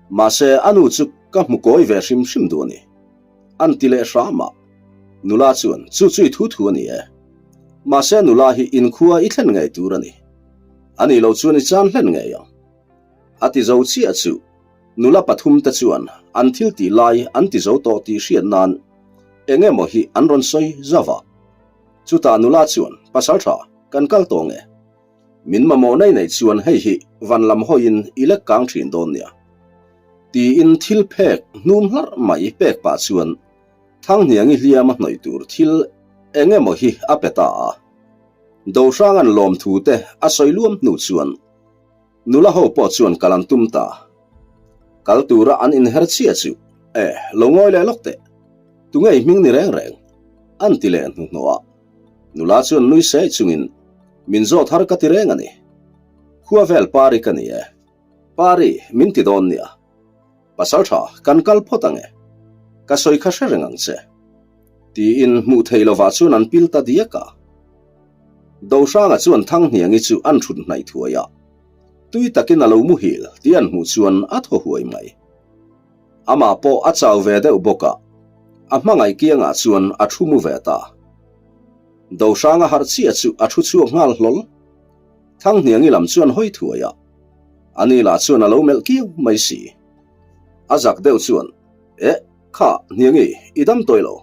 [SPEAKER 1] Mahse a nu chu ka hmu kawi ve hrim hrim duh a ni. An ti leh hram a. Nula chuan, Chu chu i thu thu a ni e. Mahse nula hi inkhua i thlen ngei tur a ni. A nih loh chuan i chan hlen ngei ang. A ti zo chiah chu nula pathum te chuan an thil tih lai an ti zo tawh tih hriat nan eng emaw hi an rawn sawi zauh a. Chutah nula chuan, Pasal tha, kan kal tawh nge? Min mamawh nei nei chuan hei hi van lam hawiin i lek kang thin dawn nia. Tiin thil phek hnum hlarh mai pek pah chuan Thanghniangi hliam a hnawih tur thil eng emaw hi a pe ta a. Dohranga'n lawmthu te a sawi luam hnu chuan nula ho pawh chuan kal an tum ta. Kal tura an inher chiah chu, E, lo ngawi leh lawk teh. Tunge i hming ni reng reng? An ti leh hnuhnawh a. Nula chuan nui sei chungin, Min zawt har ka ti reng a ni. Khua vel Pari ka ni e. Pari, min ti dawn nia. Pasal tha, kan kal phawt ang e. Ka sawi kha hre reng ang che. Tiin hmuh theih lovah chuan an pil ta diak a. Dohranga chuan Thanghniangi chu an thut hnaih thuai a. Tui takin a lo muhil tih an hmuh chuan a thaw huai mai. Amah pawh a chau ve deuh bawk a, a hmangaih kiangah chuan a thu mu ve ta. Dohranga harh chiah chu a thu chhuak nghal hlawl. Thanghniangi lam chuan hawi thuai a, ani lah chuan a lo melh kiau mai si. A zak deuh chuan, Eh, kha, Hniangi, i dam tawih lo.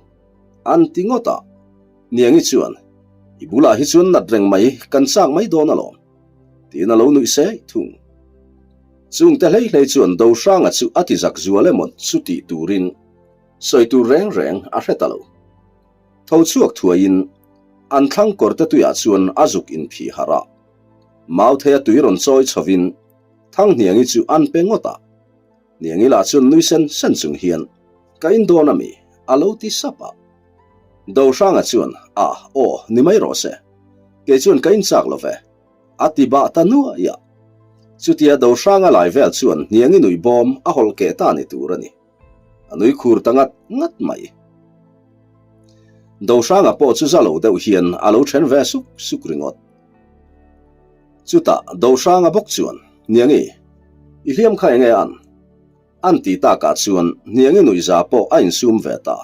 [SPEAKER 1] An ti ngawt a. Hniangi chuan, I bulah hi chuan nat reng mai kan chak mai dawn alawm. Tiin a lo nuih seh thung. Chungte hlei hlei chuan Dohranga chu a ti zak zual emaw chu tih turin sawi tur reng reng a hre ta lo. Tho chhuak thuaiin an thlang kawrte tuiah chuan a zuk inphih harh a. Mautheia tui rawn chawi chhovin Thanghniangi chu an pe ngawt a. Hniangi lah chuan nui sen sen chung hian, Ka in dawn a mi? a lo ti sap a. Dohranga chuan, A, aw, ni mai rawh se. Kei chuan ka in chak lo ve. A ti bah ta nuai a. Chutia Dohranga lai vel chuan Hniangi nui bawm a hawlh keh ta ni tur a ni. A nui khur ta ngat ngat mai. Dohranga pawh chu za lo deuh hian a lo then ve suk suk ringawt. Chutah Dohranga bawk chuan, Hniangi, i hliam kha enge an? An ti takah chuan Hniangi nuihza pawh a insum ve ta.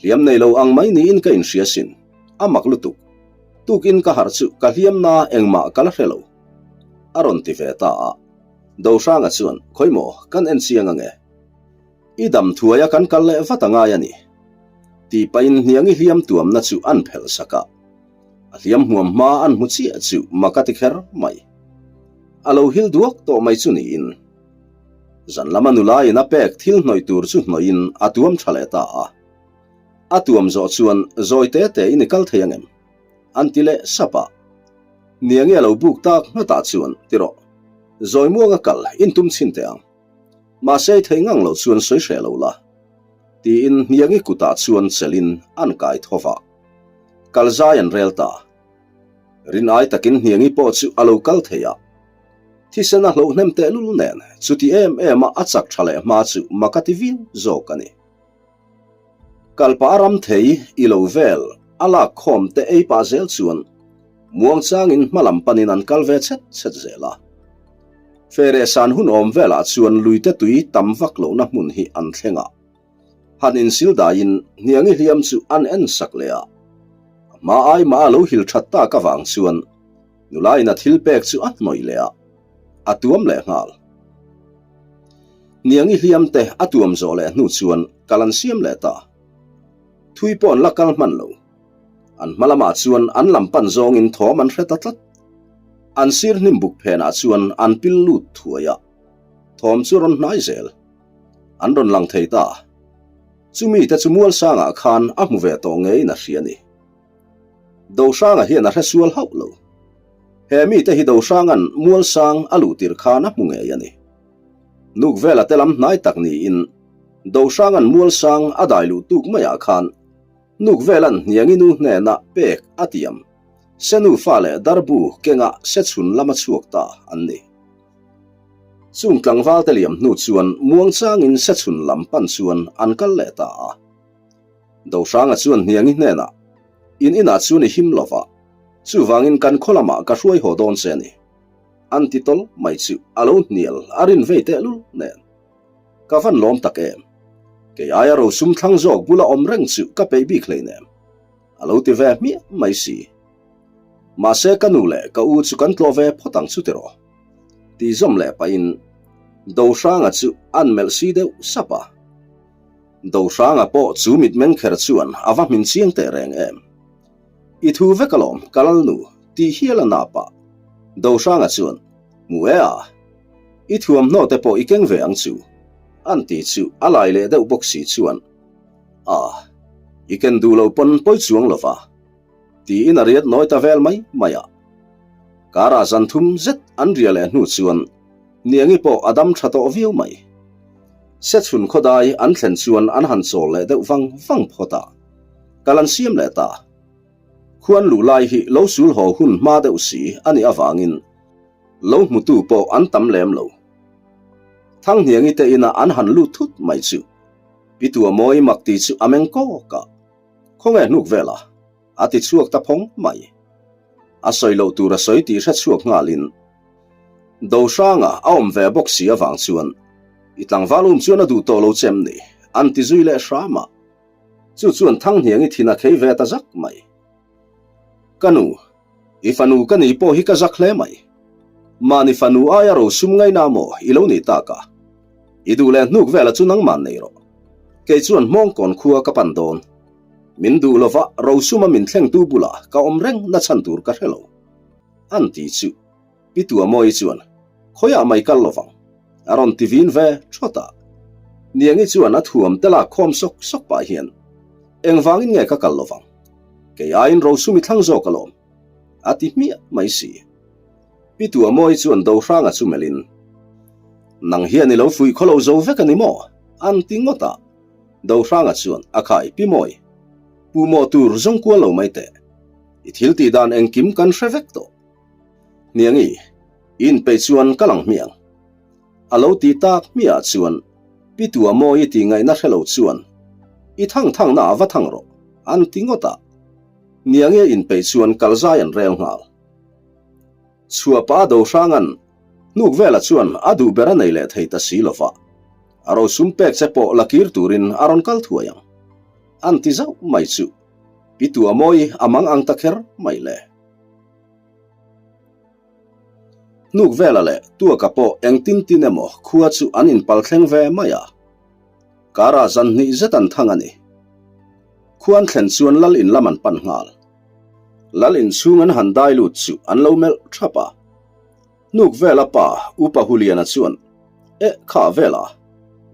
[SPEAKER 1] Hliam nei lo ang mai niin ka inhria sin. A mak lutuk. Tukin ka harh chu ka hliam na engmah ka la hre lo. A rawn ti ve ta a. Dohranga chuan, Khawi maw, kan en chiang ange. I dam thuaia kan kal leh vat a ngai a ni. Tih pahin hniangi hliam tuamna chu an phelh sak a. A hliam hmuam hma an hmu chiah chu mak a ti kher mai. A lo hil duak tawh mai chu niin. Zan lama nulain a pek thil hnawih tur chu hnawihin a tuam tha leh ta a. A tuam zawh chuan zawi te te in i kal thei angem? An ti leh sap a. Niangi a lo buk tak nghatah chuan ti rawh. Zawi muanga kal in tum chhin teh ang. Mahse i thei ngang loh chuan sawi hreh lo la. Tiin Hniangi kutah chuan chelhin an kai tho va. Kal zai an rel ta. Rin ai takin Hniangi pawh chu a lo kal thei a. Thisen a hloh hnem tehlul nen chuti em em a a chak tha leh hma chu mak a ti viau zawk a ni. Kalpah a ram thei i lo vel a lak khawm te ei pah zel chuan muangchangin hma lam panin an kal ve chhet chhet zel a. Fereh san hun awm velah chuan luite tui tam vak lohna hmun hi an thleng a. Han insil daiin hniangi hliam chu an en sak leh a. A hma ai mah a lo hil that tak avang chuan Nulain a thil pek chu a hnawih leh a, a tuam leh nghal. Hniangi hliam te a tuam zawh leh hnu chuan kal an siam leh ta. Thui pawh an la kal hman lo. An hma lamah chuan an lam pan zawngin thawm an hre ta tlat. An sir hnim buk phenah chuan an pil lut thuai a, thawm chu rawn hnai zel. An rawn lang thei ta. Chumi te chu Mualsangah khan a hmu ve tawh ngeiin a hria a ni. Dohranga hian a hre sual hauh lo. He mite hi Dohranga'n Mualsang a luh tirh khan a hmu ngei a ni. Nuk vela te lam hnai tak niin Dohranga'n Mualsang a dai luh tuk maiah khan Nuk vela'n Hniangi nu hnena pek a tiam se nufa leh darbu kenga se chhun lama chhuak ta an ni. Chung tlangval te liam hnu chuan muangchangin se chhun lam pan chuan an kal leh ta a. Dohranga chuan Hniangi hnenah, In inah chuan i him lova, chuvangin kan khaw lamah ka hruai haw dawn che a ni. An ti tawl mai chu a lo hnial a rin vei tehlul nen. Ka van lawm tak em? Kei aia rosum thlang zawk bula awm reng chu ka peih bik hleinem. A lo ti ve hmiah mai si. Mahse ka nu leh ka u chu kan tlawh ve phawt ang chu tiraw? Ti zawm leh pahin Dohranga chu an melh si deuh sap a. Dohranga pawh chu mitmeng kher chuan a va hmin chiang teh reng em. I thu vek alawm ka lalnu tih hial a nap a. Dohranga chuan, Hmu e a, i thuamhnaw te pawh i keng ve ang chu, an ti chu a lai leh deuh bawk si chuan, A, i ken duh lo pawn pawi chuang lo va, tiin a riat nawi ta vel mai mai a. Karah zan thum zet an ria leh hnu chuan Niangi pawh a dam tha tawh viau mai. Sechhun khawdai an thlen chuan an han chawl leh deuh vang vang phawt a, kal an siam leh ta. Khuan luh lai hi lo sul haw hun hma deuh si a nih avangin lo hmutu pawh an tam lem lo. Thanghniangi te inah an han lut thut mai chu Pi Tuamawi mak ti chu a meng kawk a, Khawnge hnuk vela? A ti chhuak ta phawng mai. A sawi loh tur a sawi tih hre chhuak nghalin Dohranga a awm ve bawk si avang chuan i tlangval um chuan a duh tawh lo che em ni? an ti zui leh hram a. Chu chuan Thanghniangi thin a khei ve ta zak mai. Ka nu, i fanu ka ni pawh hi ka zak hle mai. Mahni fanu aia rosum ngaina maw i lo ni tak a? I duh leh hnuk vela chu nangman nei rawh. Kei chuan Hmawngkawn khua ka pan dawn. Min duh lova rosuma min thlengtu bulah ka awm reng na chhan tur ka hre lo. An ti chu. Pi Tuamawi chuan, Khawiah mai kal lovang, a rawn ti vin ve thawt a. Niangi chuan a thuam te lak khawm sawk sawk pah hian, Engvangin nge ka kal lovang? Kei aiin rosum i thlang zawk alawm, a ti hmiah mai si. Pi Tuamawi chuan Dohranga chu melhin, Nang hian i lo fuih khaw lo zo vek a ni maw? an ti ngawt a. Dohranga chuan, A khai, Pi Mawi, pu mawh tur zawng kual lo mai teh. I thil tih dan engkim kan hre vek tawh. Hniangi, i inpeih chuan ka lang hmiang. A lo ti tak hmiah chuan Pi Tuamawi tih ngaihna hre lo chuan I thang thangna ah va thang rawh, an ti ngawt a. Hniangi a inpeih chuan kal zai an rel nghal. Chhuahpa Dohranga'n hnuk vela chuan a duh ber a nei leh thei ta si lova, a rosum pek che pawh la kir turin a rawn kal thuai ang. An ti zauh mai chu Pi Tuamawi a mang ang ta kher mai le. Hnuk vela leh Tuaka pawh engtin tin emaw khua chu an inpal thleng ve mai a. Karah zan hnih zet an thang a ni. Khua an thlen chuan Lal in lam an pan nghal. Lal in chhung an han dai lut chu an lo melh thap a. Hnuk vela pa Upa Huliana chuan, Eh, kha vela,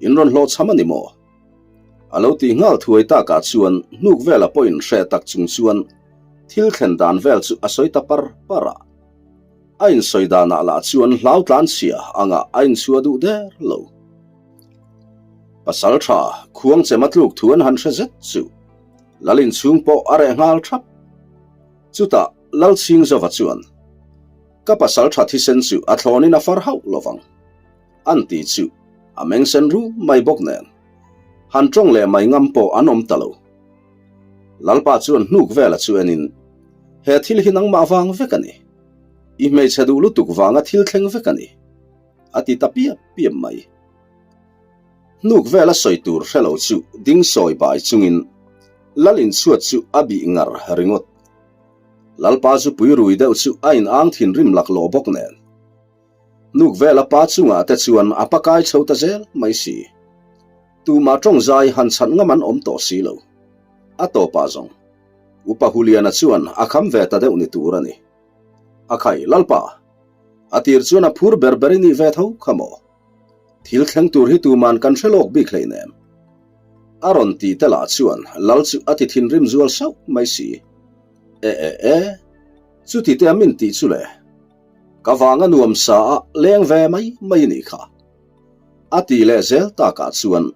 [SPEAKER 1] in rawn hlawhchham a ni maw? A lo tih nghal thuai takah chuan hnuk vela pawhin hreh tak chung chuan thil thlen dan vel chu a sawi ta par par a. A insawi danah lah chuan hlau tlan chhia angah a inchhuah duh der lo. Pasal tha khuang chem a tluk thu an han hre zet chu Lal inchhung pawh a reh nghal thap. Chutah Lal Chhingzova chuan, Ka pasal tha thisen chu a thlawnin a far hauh lovang. An ti chu a meng sen rum mai bawk nen han tawng leh mai ngam pawh an awm ta lo. Lalpa chuan hnuk vela chu enin, He thil hi nangmah vang vek a ni. I hmeichhe duh lutuk vanga thil thleng vek a ni, a ti ta piap piap mai. Hnuk vela sawi tur hre lo chu ding sawi bai chungin Lal inchhuat chu a bih ngar ringawt. Lalpa chu pui rui deuh chu a in ang thinrim laklawh bawk nen. Nuk vela pa chungah te chuan a pakai chho ta zel mai si. Tumah tawng zai han chhan ngam an awm tawh si lo. A tawpah zawng, Upa Huliana chuan a kham ve ta deuh ni tur a ni. A khai, Lalpa! A tir chuan a phur ber ber i nih ve tho kha maw? Thil thleng tur hi tuman kan hre lawk bik hleinem. A rawn ti te lah chuan Lal chu a ti thinrim zual sauh mai si. E e e, chuti te a min tih chu le. Ka vang a nuam sa a leng ve mai mai a nih kha. A tih leh zel takah chuan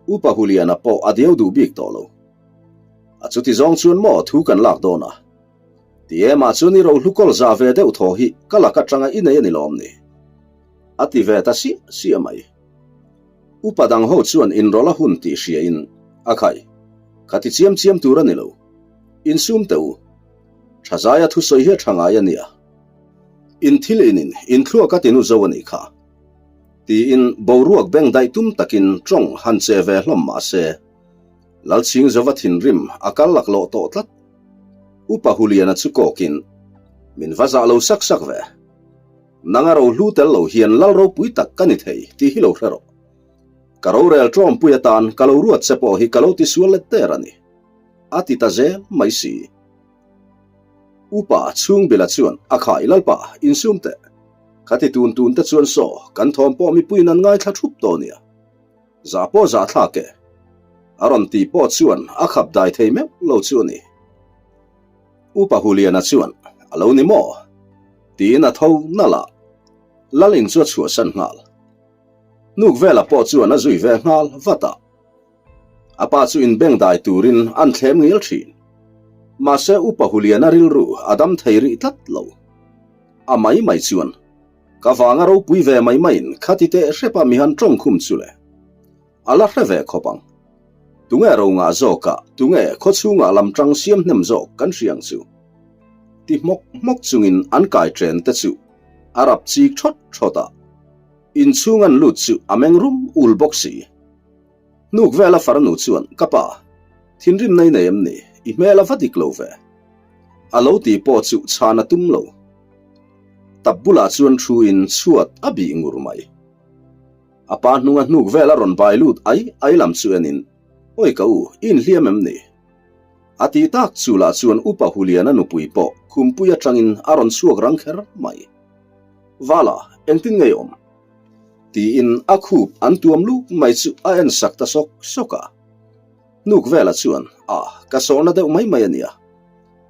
[SPEAKER 1] Upa Huliana pawh a diau duh bik tawh lo. A chuti zawng chuan maw thu kan lak dawn a? Ti emah chuan i rohlu kawl za ve deuh thaw hi ka lak atanga i nei a ni lawm ni? A ti ve ta siah siah mai. Upa dang ho chuan inrawlh a hun tih hriain a khai. Kha ti chiam chiam tur a ni lo. Insum teh u. Tha zaia thusawi hi a tha ngai a nia. In thil inin inthluak a tinu zo a nih kha. Tiin boruak beng daih tum takin tawng han che ve hlawm mah se, Lalchhing zova thinrim a kal laklawh tawh tlat. Upa Huliana chu kawkin, Min va zah lo sak sak ve. Nang a rohlu tel lo hian lal ropui tak ka ni thei tih hi lo hre rawh. Ka rorel tawngpui atan ka lo ruat che pawh hi ka lo tisual let der a ni. A ti ta zel mai si. Upa Chhungbila chuan a khai Lalpa insum teh. Ka ti tun tun te chuan saw kan thawm pawh mipuiin an ngaithla thup tawh nia. Zah pawh zah thlak e. A rawn ti pawh chuan a khap dai thei meuh lo chu a ni. Upa Huliana chuan a lo ni maw? Tiin a tho nalh a, Lal in chu a chhuahsan nghal. Hnuk vela pawh chuan a zui ve nghal vat a. A pa chu inbeng dai turin an thlem ngial thin. Mahse Upa Huliana rilru a dam thei rih tlat lo. A mai mai chuan, Ka vanga ropui ve mai maiin khati teh hrepa mi han tawng khum chu le. A la hre ve khawp ang. Tunge ro ngah zawkah, tunge khawchhungah lam tang siam hnem zawk kan hria ang chu. Ti hmawk hmawk chungin an kai chen te chu a rap chik thawt thawt a. Inchhung an lut chu a meng rum ul bawk si. Hnuk vela farnu chuan, Ka pa, thinrim nei nei em ni? I hmel a va dik lo ve. A lo ti pawh chu chhan a tum lo. Tap bulah chuan thu in chhuat a bih ngur mai. A pa hnunga hnuk vela rawn bai lut ai ai lam chu enin, Awi ka u, i inhliam em ni? A ti tak chu lah chuan Upa Huliana nupui pawh khumpui atangin a rawn chhuak rang kher mai. Vala, engtin nge i awm? Tiin a khup an tuam luk mai chu a en sak ta sawk sawk a. Hnuk vela chuan, A, ka sawrna deuh mai mai a nia.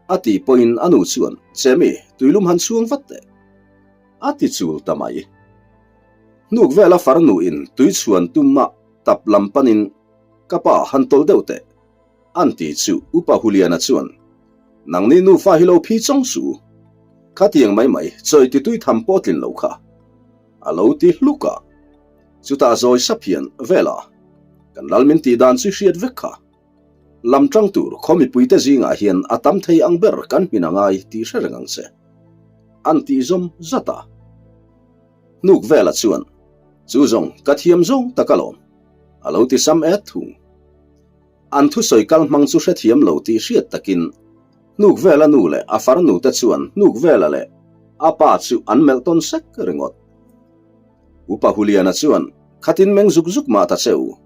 [SPEAKER 1] A ti pawhin a nu chuan, Chemi, tuilum han chhuang vat teh. A ti chul ta mai. Hnuk vela farnu in tui chhuan tum mah tap lam panin, Ka pa, han tawlh deuh teh. An ti chu Upa Huliana chuan, Nangni nufa hi lo phi chawng suh u. Khatiang mai mai chawi ti tui tham pawh tlin lo kha. A lo ti hluk a. Chutah zawi sap hian, Vela, kan lal min tih dan chu i hriat vek kha. Lam tang tur khaw mipuite zingah hian a tam thei ang ber kan hmin a ngai tih hre reng ang che. An tih zawm zat a. Hnuk Vela chuan, Chu zawng ka thiam zawng tak alawm. A lo ti sam et thung. An thusawi kal hmang chu hrethiam lo tih hriat takin Hnukvela nu leh a farnu te chuan Hnukvela leh a pa chu an melh tawn sek ringawt. Upa Huliana chuan, Khatin meng zuk zuk mah ta che u.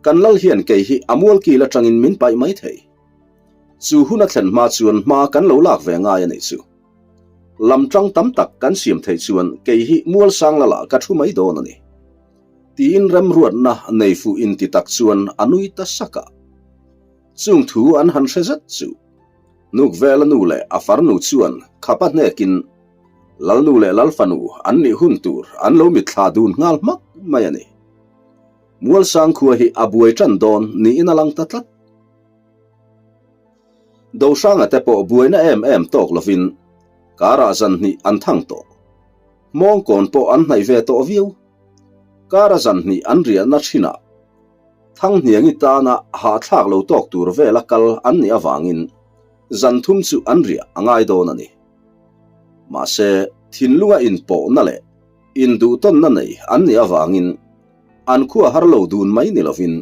[SPEAKER 1] Kan lal hian kei hi a mualkil atangin min paih mai thei. Chu hun a thlen hma chuan hma kan lo lak ve ngai a nih chu. Lam tang tam tak kan siam theih chuan kei hi mualsang lalah ka thu mai dawn a ni. Tiin remruatna nei fuh inti tak chuan a nui ta sak a. Chung thu an han hre zet chu Nukvela nu leh a farnu chuan khapa hnekin Lalnu leh Lalfanu an nih hun tur an lo mitthla dun nghal hmak mai a ni. Mualsang khua hi a buai tan dawn niin a lang ta tlat. Dohranga te pawh buaina em em tawk lovin karah zan hnih an thang tawh. Hmawngkawn pawh an hnaih ve tawh viau. Kara zan hnih an riahna thinah Thanghniangi tana hahthlak lo tawk tur vela kal an nih avangin zan thum chu an riah a ngai dawn a ni. Mahse, thinlunga inpawhna leh induhtawnna nei an nih avangin an khua har lo dun mai ni lovin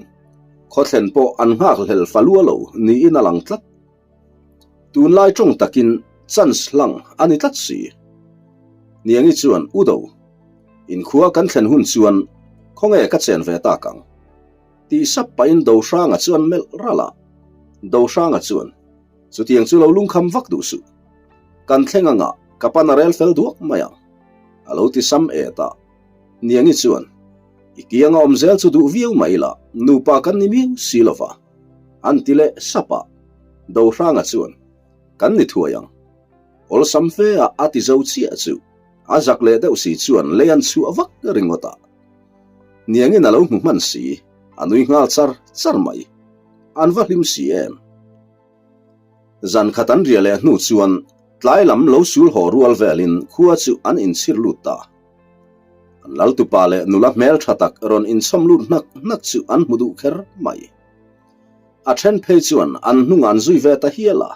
[SPEAKER 1] khawthlen pawh an nghakhlel fa lua lo niin a lang tlat. Tunlai tawng takin chance hlang a ni tlat si. Niangi chuan U Do, inkhua kan thlen hun chuan khawnge ka chen ve tak ang? Tih sap pahin Dohranga chuan melh ralh a. Dohranga chuan, Chutiang chu lo lungkham vak duh suh. Kan thleng anga ka pan a rel fel duak mai ang, a lo ti sam et a. Niangi chuan, I kianga awm zel chu duh viau mai ila, nupa kan ni miau si lo va, an ti leh sap a. Dohranga chuan, Kan ni thuai ang. Awlsam fe a a ti zo chiah chu a zak leh deuh si chuan lei an chhuah vak ringawt a. Niangin a lo hmu hman si, a nui nghal char char mai. An va hlim si em? Zan khat an riah leh hnu chuan tlai lam lo sul haw rual velin khua chu an inchhir lut ta. An laltupa leh nula hmel tha tak rawn inchhawm lut hnak hnak chu an hmu duh kher mai. A then phei chuan an hnungah an zui ve ta hial a.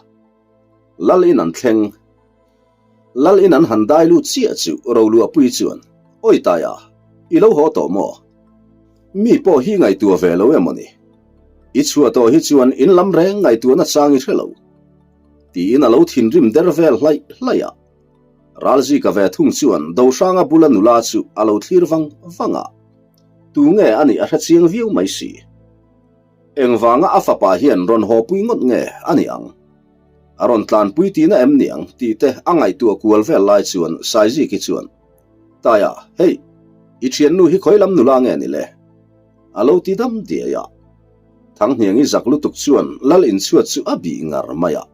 [SPEAKER 1] Lal in an thleng. Lal in an han dai lut chiah chu Roluahpui chuan, Awi Taia, i lo haw tawh maw? Mi pawh hi ngaihtuah ve lo emaw ni? I chhuah tawh hi chuan in lam reng ngaihtuahna chang i hre lo. Tiin a lo thinrim der vel hlaih hlaih a. Ralzika ve thung chuan Dohranga bula nula chu a lo thlir vang vang a. Tu nge a nih a hre chiang viau mai si. Engvanga a fapa hian rawn hawpui ngawt nge a nih ang? A rawn tlanpui tihna em ni ang tih te a ngaihtuah kual vel lai chuan Saiziki chuan, Taia, hei, i thiannu hi khawi lam nula nge ni le? A lo ti dam diai a. Thanghniangi zak lutuk chuan Lal inchhuat chu a bih ngar mai a.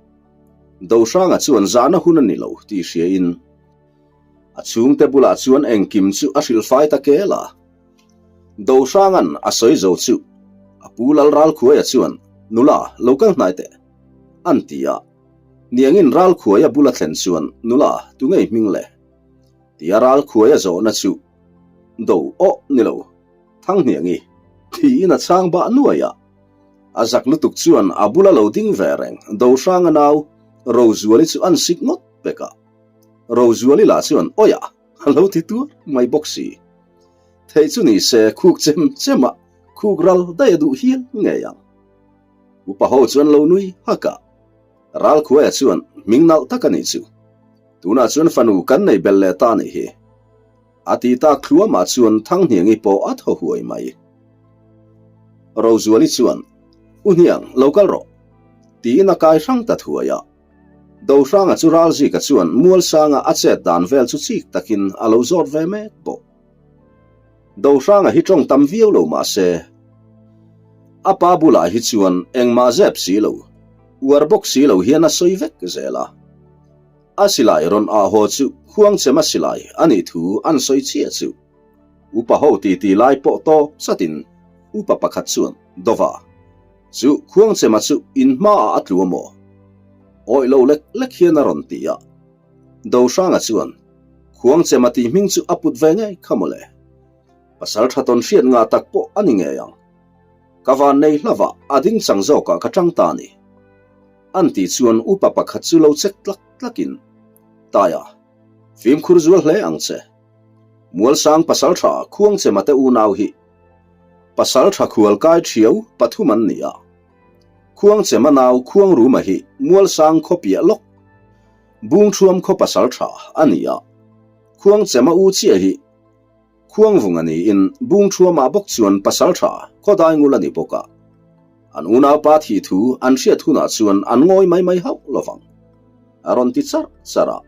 [SPEAKER 1] Dohranga chuan zahna hun a ni lo tih hriain a chhungte bulah chuan engkim chu a hrilhfai ta kel a. Dohranga'n a sawi zo chu a pu Lal Ralkhuaia chuan, Nula, lo kal hnai teh. An ti a. Niangin Ralkhuaia bula thlen chuan, Nula, tu ngei hming le? Tia Ralkhuaia zawhna chu, Do awh ni lo, Thanghniangi, tiin a chhang bah nuai a. A zak lutuk chuan a bula lo ding ve reng Dohranga nau Rozuali chu an sik ngawt pek a. Rozuali lah chuan, Awiah, a lo ti tuar mai bawk si. Theih chu ni se khuk chem chem a, khuk ral daih a duh hial ngei ang. Upa ho chuan lo nui hak a, Ralkhuaia chuan hming nalh tak a nih chu. Tunah chuan fanu kan nei belh leh ta nih hi. A ti tak thluamah chuan Thanghniangi pawh a thaw huai mai. Rozuali chuan, U Hniang, lo kal rawh. Tiin a kai hrang ta thuai a. Dohranga chu Ralzika chuan Mualsanga a chet dan vel chu chik takin a lo zawt ve mek bawk. Dohranga hi tawng tam viau lo mah se, a pa bulah hi chuan engmah zep si lo, uar bawk si lo hian a sawi vek zel a. A silai rawn ah haw chu Khuangchema silai a nih thu an sawi chiah chu. Upa ho titi lai pawh tawp chatin upa pakhat chuan, Dova, chu Khuangchema chu in hmaah a tlu a maw? Awih lo lek lek hian a rawn ti a. Dohranga chuan, Khuangchema tih hming chu a put ve ngei kha mawle. Pasal tha tawn hriat ngah tak pawh a ni ngei ang. Ka van nei hlavah a ding chang zawkah ka tang ta a ni. An tih chuan upa pakhat chu lo chek tlak tlakin, Taia, fimkhur zual hle ang che. Mualsang pasal tha Khuangchema te unau hi pasal tha khual kai thiau pathum an ni a. Khuangchema nau Khuangruma hi Mualsang khaw piah lawk, Bungṭhuam khaw pasal ṭha a ni a. Khuangchema u chiah hi Khuangvunga niin Bungṭhuamah bawk chuan pasal ṭha khawdai ngul a ni bawk a. An unaupa thih thu an hriat hunah chuan an ngawi mai mai hauh lovang, a rawn ti charh charh a.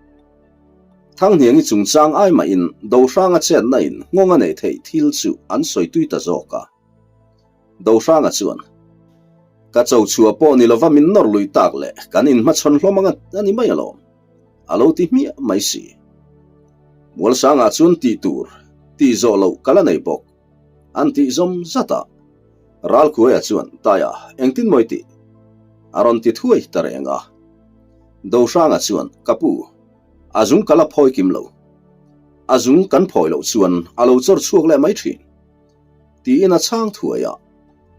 [SPEAKER 1] Thanghniangi chungchang ai mahin Dohranga chetna in nghawng a neih theih thil chu an sawi tui ta zawk a. Dohranga chuan, Ka cho chhuah pawh ni lova min nawr lui tak leh kan inhmachhawn hlawm anga a ni mai alawm, a lo ti hmiah mai si. Mualsangah chuan tih tur, tih zawh loh ka la nei bawk, an tih zawm zat a. Ralkhuaia chuan, Taia, engtin maw i tih? A rawn ti thuai ta reng a. Dohranga chuan, Ka pu, a zung ka la phawi kim lo. A zung kan phawi loh chuan a lo chawr chhuak leh mai thin. Tiin a chhang thuai a.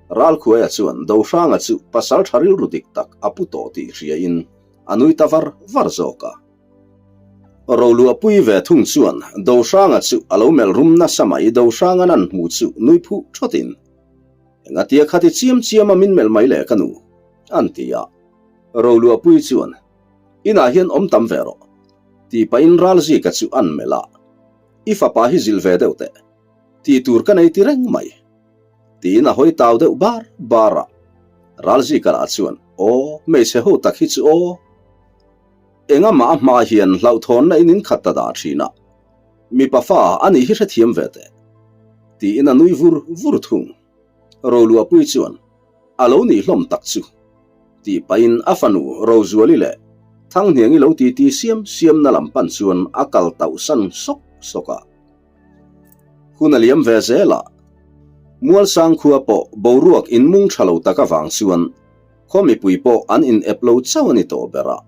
[SPEAKER 1] Ralkhuaia chuan Dohranga chu pasal tha rilru dik tak a pu tawh tih hriain a nui ta var var zawk a. Roluahpui ve thung chuan Dohranga chu a lo melh rum nasa mai Dohranga'n an hmu chu nui phuh thawtin, Engatia khati chiam chiama min melh mai le ka nu? an ti a. Roluahpui chuan, Inah hian awm tam ve rawh, tih pahin Ralzika chu an melh a, I fapa hi zilh ve deuh teh. Tih tur ka nei ti reng mai. Tiin a hawi tau deuh bar bar a. Ralzika lah chuan, Aw, hmeichhe ho tak hi chu aw. Engamah a hma hian hlauhthawnna in in khat ta dah thin a. Mipa fa a nih hi hrethiam ve teh. Tiin a nui vur vur thung. Roluahpui chuan, A lo nih hlawm tak chu. Tih pahin a fanu Rozuali leh Thanghniangi lo titi siam siamna lam pan chuan a kal tauh san sawk sawk a. Hun a liam ve zel a, Mualsang khua pawh boruak inmung tha lo tak avang chuan khaw mipui pawh an in ep lo chauh a ni tawh ber a.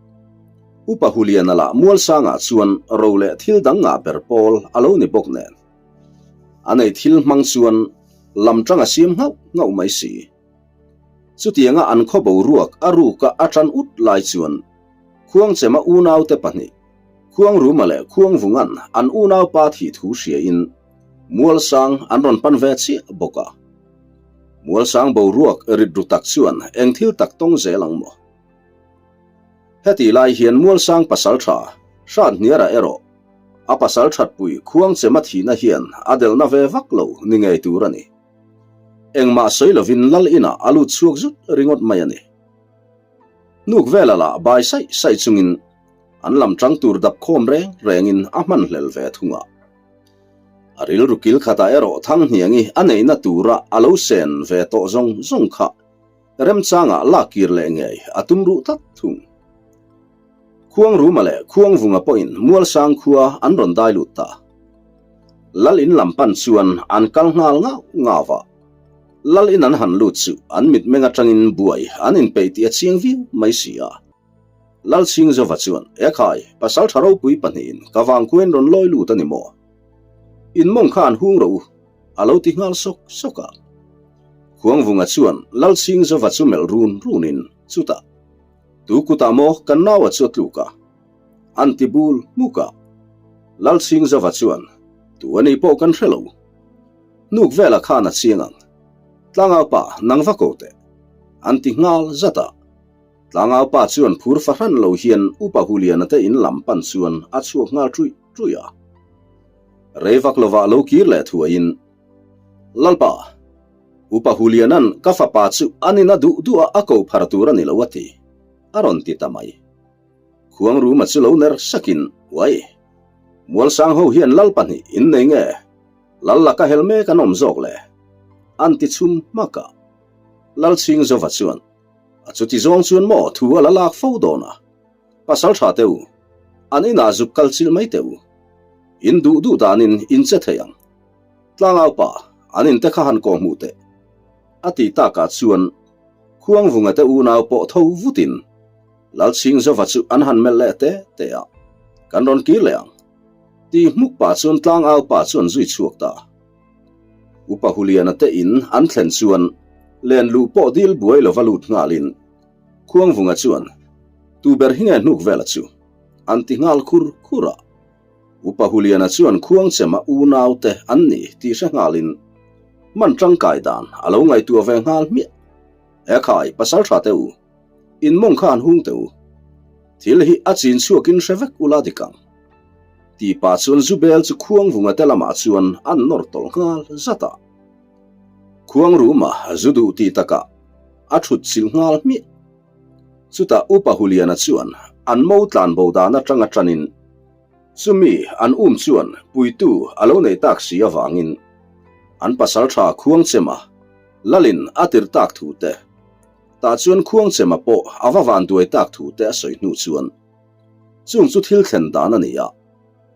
[SPEAKER 1] Upa Huliana lah Mualsangah chuan ro leh thil dang ngah ber pawl a lo ni bawk nen. A nei thil hmang chuan lam tang a siam nghauh nghauh mai si. Chutianga an khaw boruak a ruka a tan ut lai chuan Khuangchema unaute pahnih, Khuangruma leh Khuangvunga'n an unaupa thih thu hriain Mualsang an rawn pan ve chiah bawk a. Mualsang boruak rit ru tak chuan eng thil tak tawng zel ang maw? Hetih lai hian Mualsang pasal tha Hranhniara erawh a pasal thatpui Khuangchema thihna hian a delhna ve vak lo ni ngei tur a ni. Engmah sawi lovin Lal inah a lut chhuak zut ringawt mai a ni. Hnuk vela lah bai saih saih chungin an lam tang tur dap khawm reng rengin a hman hlel ve thung a. A rilru kil khatah erawh Thanghniangi a neihna tura a lo sen ve tawh zawng zawng kha remchangah lak kir leh ngei a tum ruh tlat thung. Khuangruma leh Khuangvunga pawhin Mualsang khua an rawn dai lut ta. Lal in lam pan chuan an kal nghal ngau ngau a. Lal in an han lut chu an mitmeng atangin buai an inpeih tih a chiang viau mai si a. Lal Chhingzova chuan, Ekhai, pasal tha ropui pahnihin ka vangkhuain rawn lawi lut a ni maw? In mawng kha an hung rawh u, a lo ti nghal sawk sawk a. Khuangvunga chuan Lal Chhingzova chu melh run runin, Chutah, tu kutah maw kan naua chu a tluk a? An ti bul hmuk a. Lal Chhingzova chuan, Tu a nih pawh kan hre lo. Hnuk vela khan a chiang ang. Tlangau pa, nang va ko teh. An ti nghal zat a. Tlangau pa chuan phur fahran lo hian Upa Huliana te in lam pan chuan a chhuak nghal ṭuih ṭuih a. Rei vak lovah lo kir leh thuaiin, Lalpa, Upa Huliana'n ka fapa chu an in a duh duh a a ko phar tur a ni lo a ti, a rawn ti ta mai. Khuangruma chu lo ner sakin, Uai, Mualsang ho hian lal pahnih in nei nge? Lal laka hel mek an awm zawk le? An ti chhum hmak a. Lal Chhingzova chuan, A chuti zawng chuan maw thu a la lak fo dawn a? Pasal tha teh u, an inah zuk kal chilh mai teh u. In duh duh danin in che thei ang. Tlangau pa, an inte kha han kawh hmuh teh. A tih takah chuan Khuangvunga te unau pawh tho vutin Lal Chhingzova chu an han melh leh te te a, Kan rawn kir leh ang. Ti hmuk pah chuan tlangau pa chuan zui chhuak ta. Upa Huliana te in an thlen chuan len luh pawh dil buai lova lut nghalin Khuangvunga chuan tu ber hi nge hnuk vela chu an ti nghal khur khur a. Upa Huliana chuan Khuangchema unau te an ni tih hre nghalin hman tangkai dan a lo ngaihtuah ve nghal hmiah. Ekhai, pasalṭha teh u, in mawng kha han hung teh u. Thil hi a chin chhuakin hre vek ula dik ang. Tih pah chuan Zubel chu Khuangvunga te lamah chuan an nawr tawlh nghal zat a. Khuangruma zu duh tih takah a thut chilh nghal hmiah. Chutah Upa Huliana chuan an mo tlan bo dan atanga tanin chumi an um chuan puitu a lo nei tak si avangin an pasaltha Khuangchema lalin a tir tak thu te, tah chuan Khuangchema pawh a va van duai tak thu te a sawi hnu chuan chung chu thil thlen dan a ni a,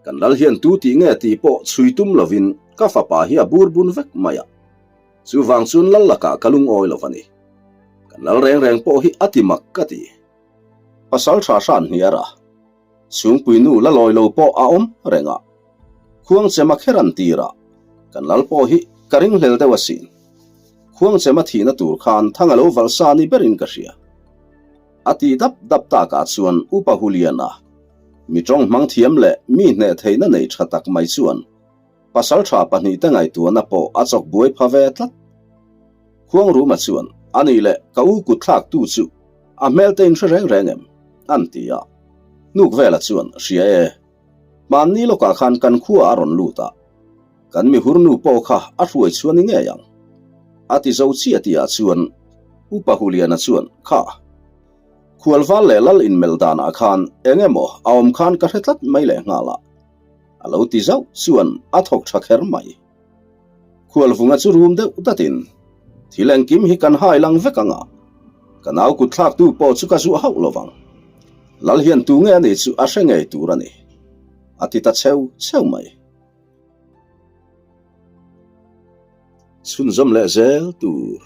[SPEAKER 1] kan lal hian tu tih nge tih pawh chhui tum lovin ka fapa hi a bur bun vek mai a. Chuvang chuan lal lakah ka lungawi lo a ni. Kan lal reng reng pawh hi a ti mak ka ti. Pasal tha hran hniar a, chhungpui nu la lawi lo pawh a awm reng a, Khuangchema kher an tir a, kan lal pawh hi ka ringhlel deuh asin. Khuangchema thihna tur khan thang a lo valh sa ni berin ka hria. A ti dap dap takah chuan Upa Huliana, mi tawng hmang thiam leh mi hneh theihna nei tha tak mai chuan Pasalṭha pahnihte ngaihtuahna pawh a chawk buai pha ve tlat. Khuangruma chuan, A nih leh, ka u kutthlaktu chu a hmelte in hre reng reng em? an ti a. Hnukvela chuan, Hria e. Hmanni lawkah khan kan khua a rawn lut a, kan mihurnu pawh kha a hruai chhuah ni ngei ang. A ti zo chiah tihah chuan Upa Huliana chuan, Kha. Khualval leh lal inmelh danah khan eng emaw a awm khan ka hre tlat mai lehnghal a. A lo ti zauh chuan a thawk tha kher mai. Khualvunga chu rum deuh datin, Thil engkim hi kan hai lang vek ang a, ka nau kut thlaktu pawh chu ka zuah hauh lo vang. Lal hian tu nge a nih chu a hre ngei tur a ni, a ti ta cheu cheu mai. Chhunzawm leh zel tur.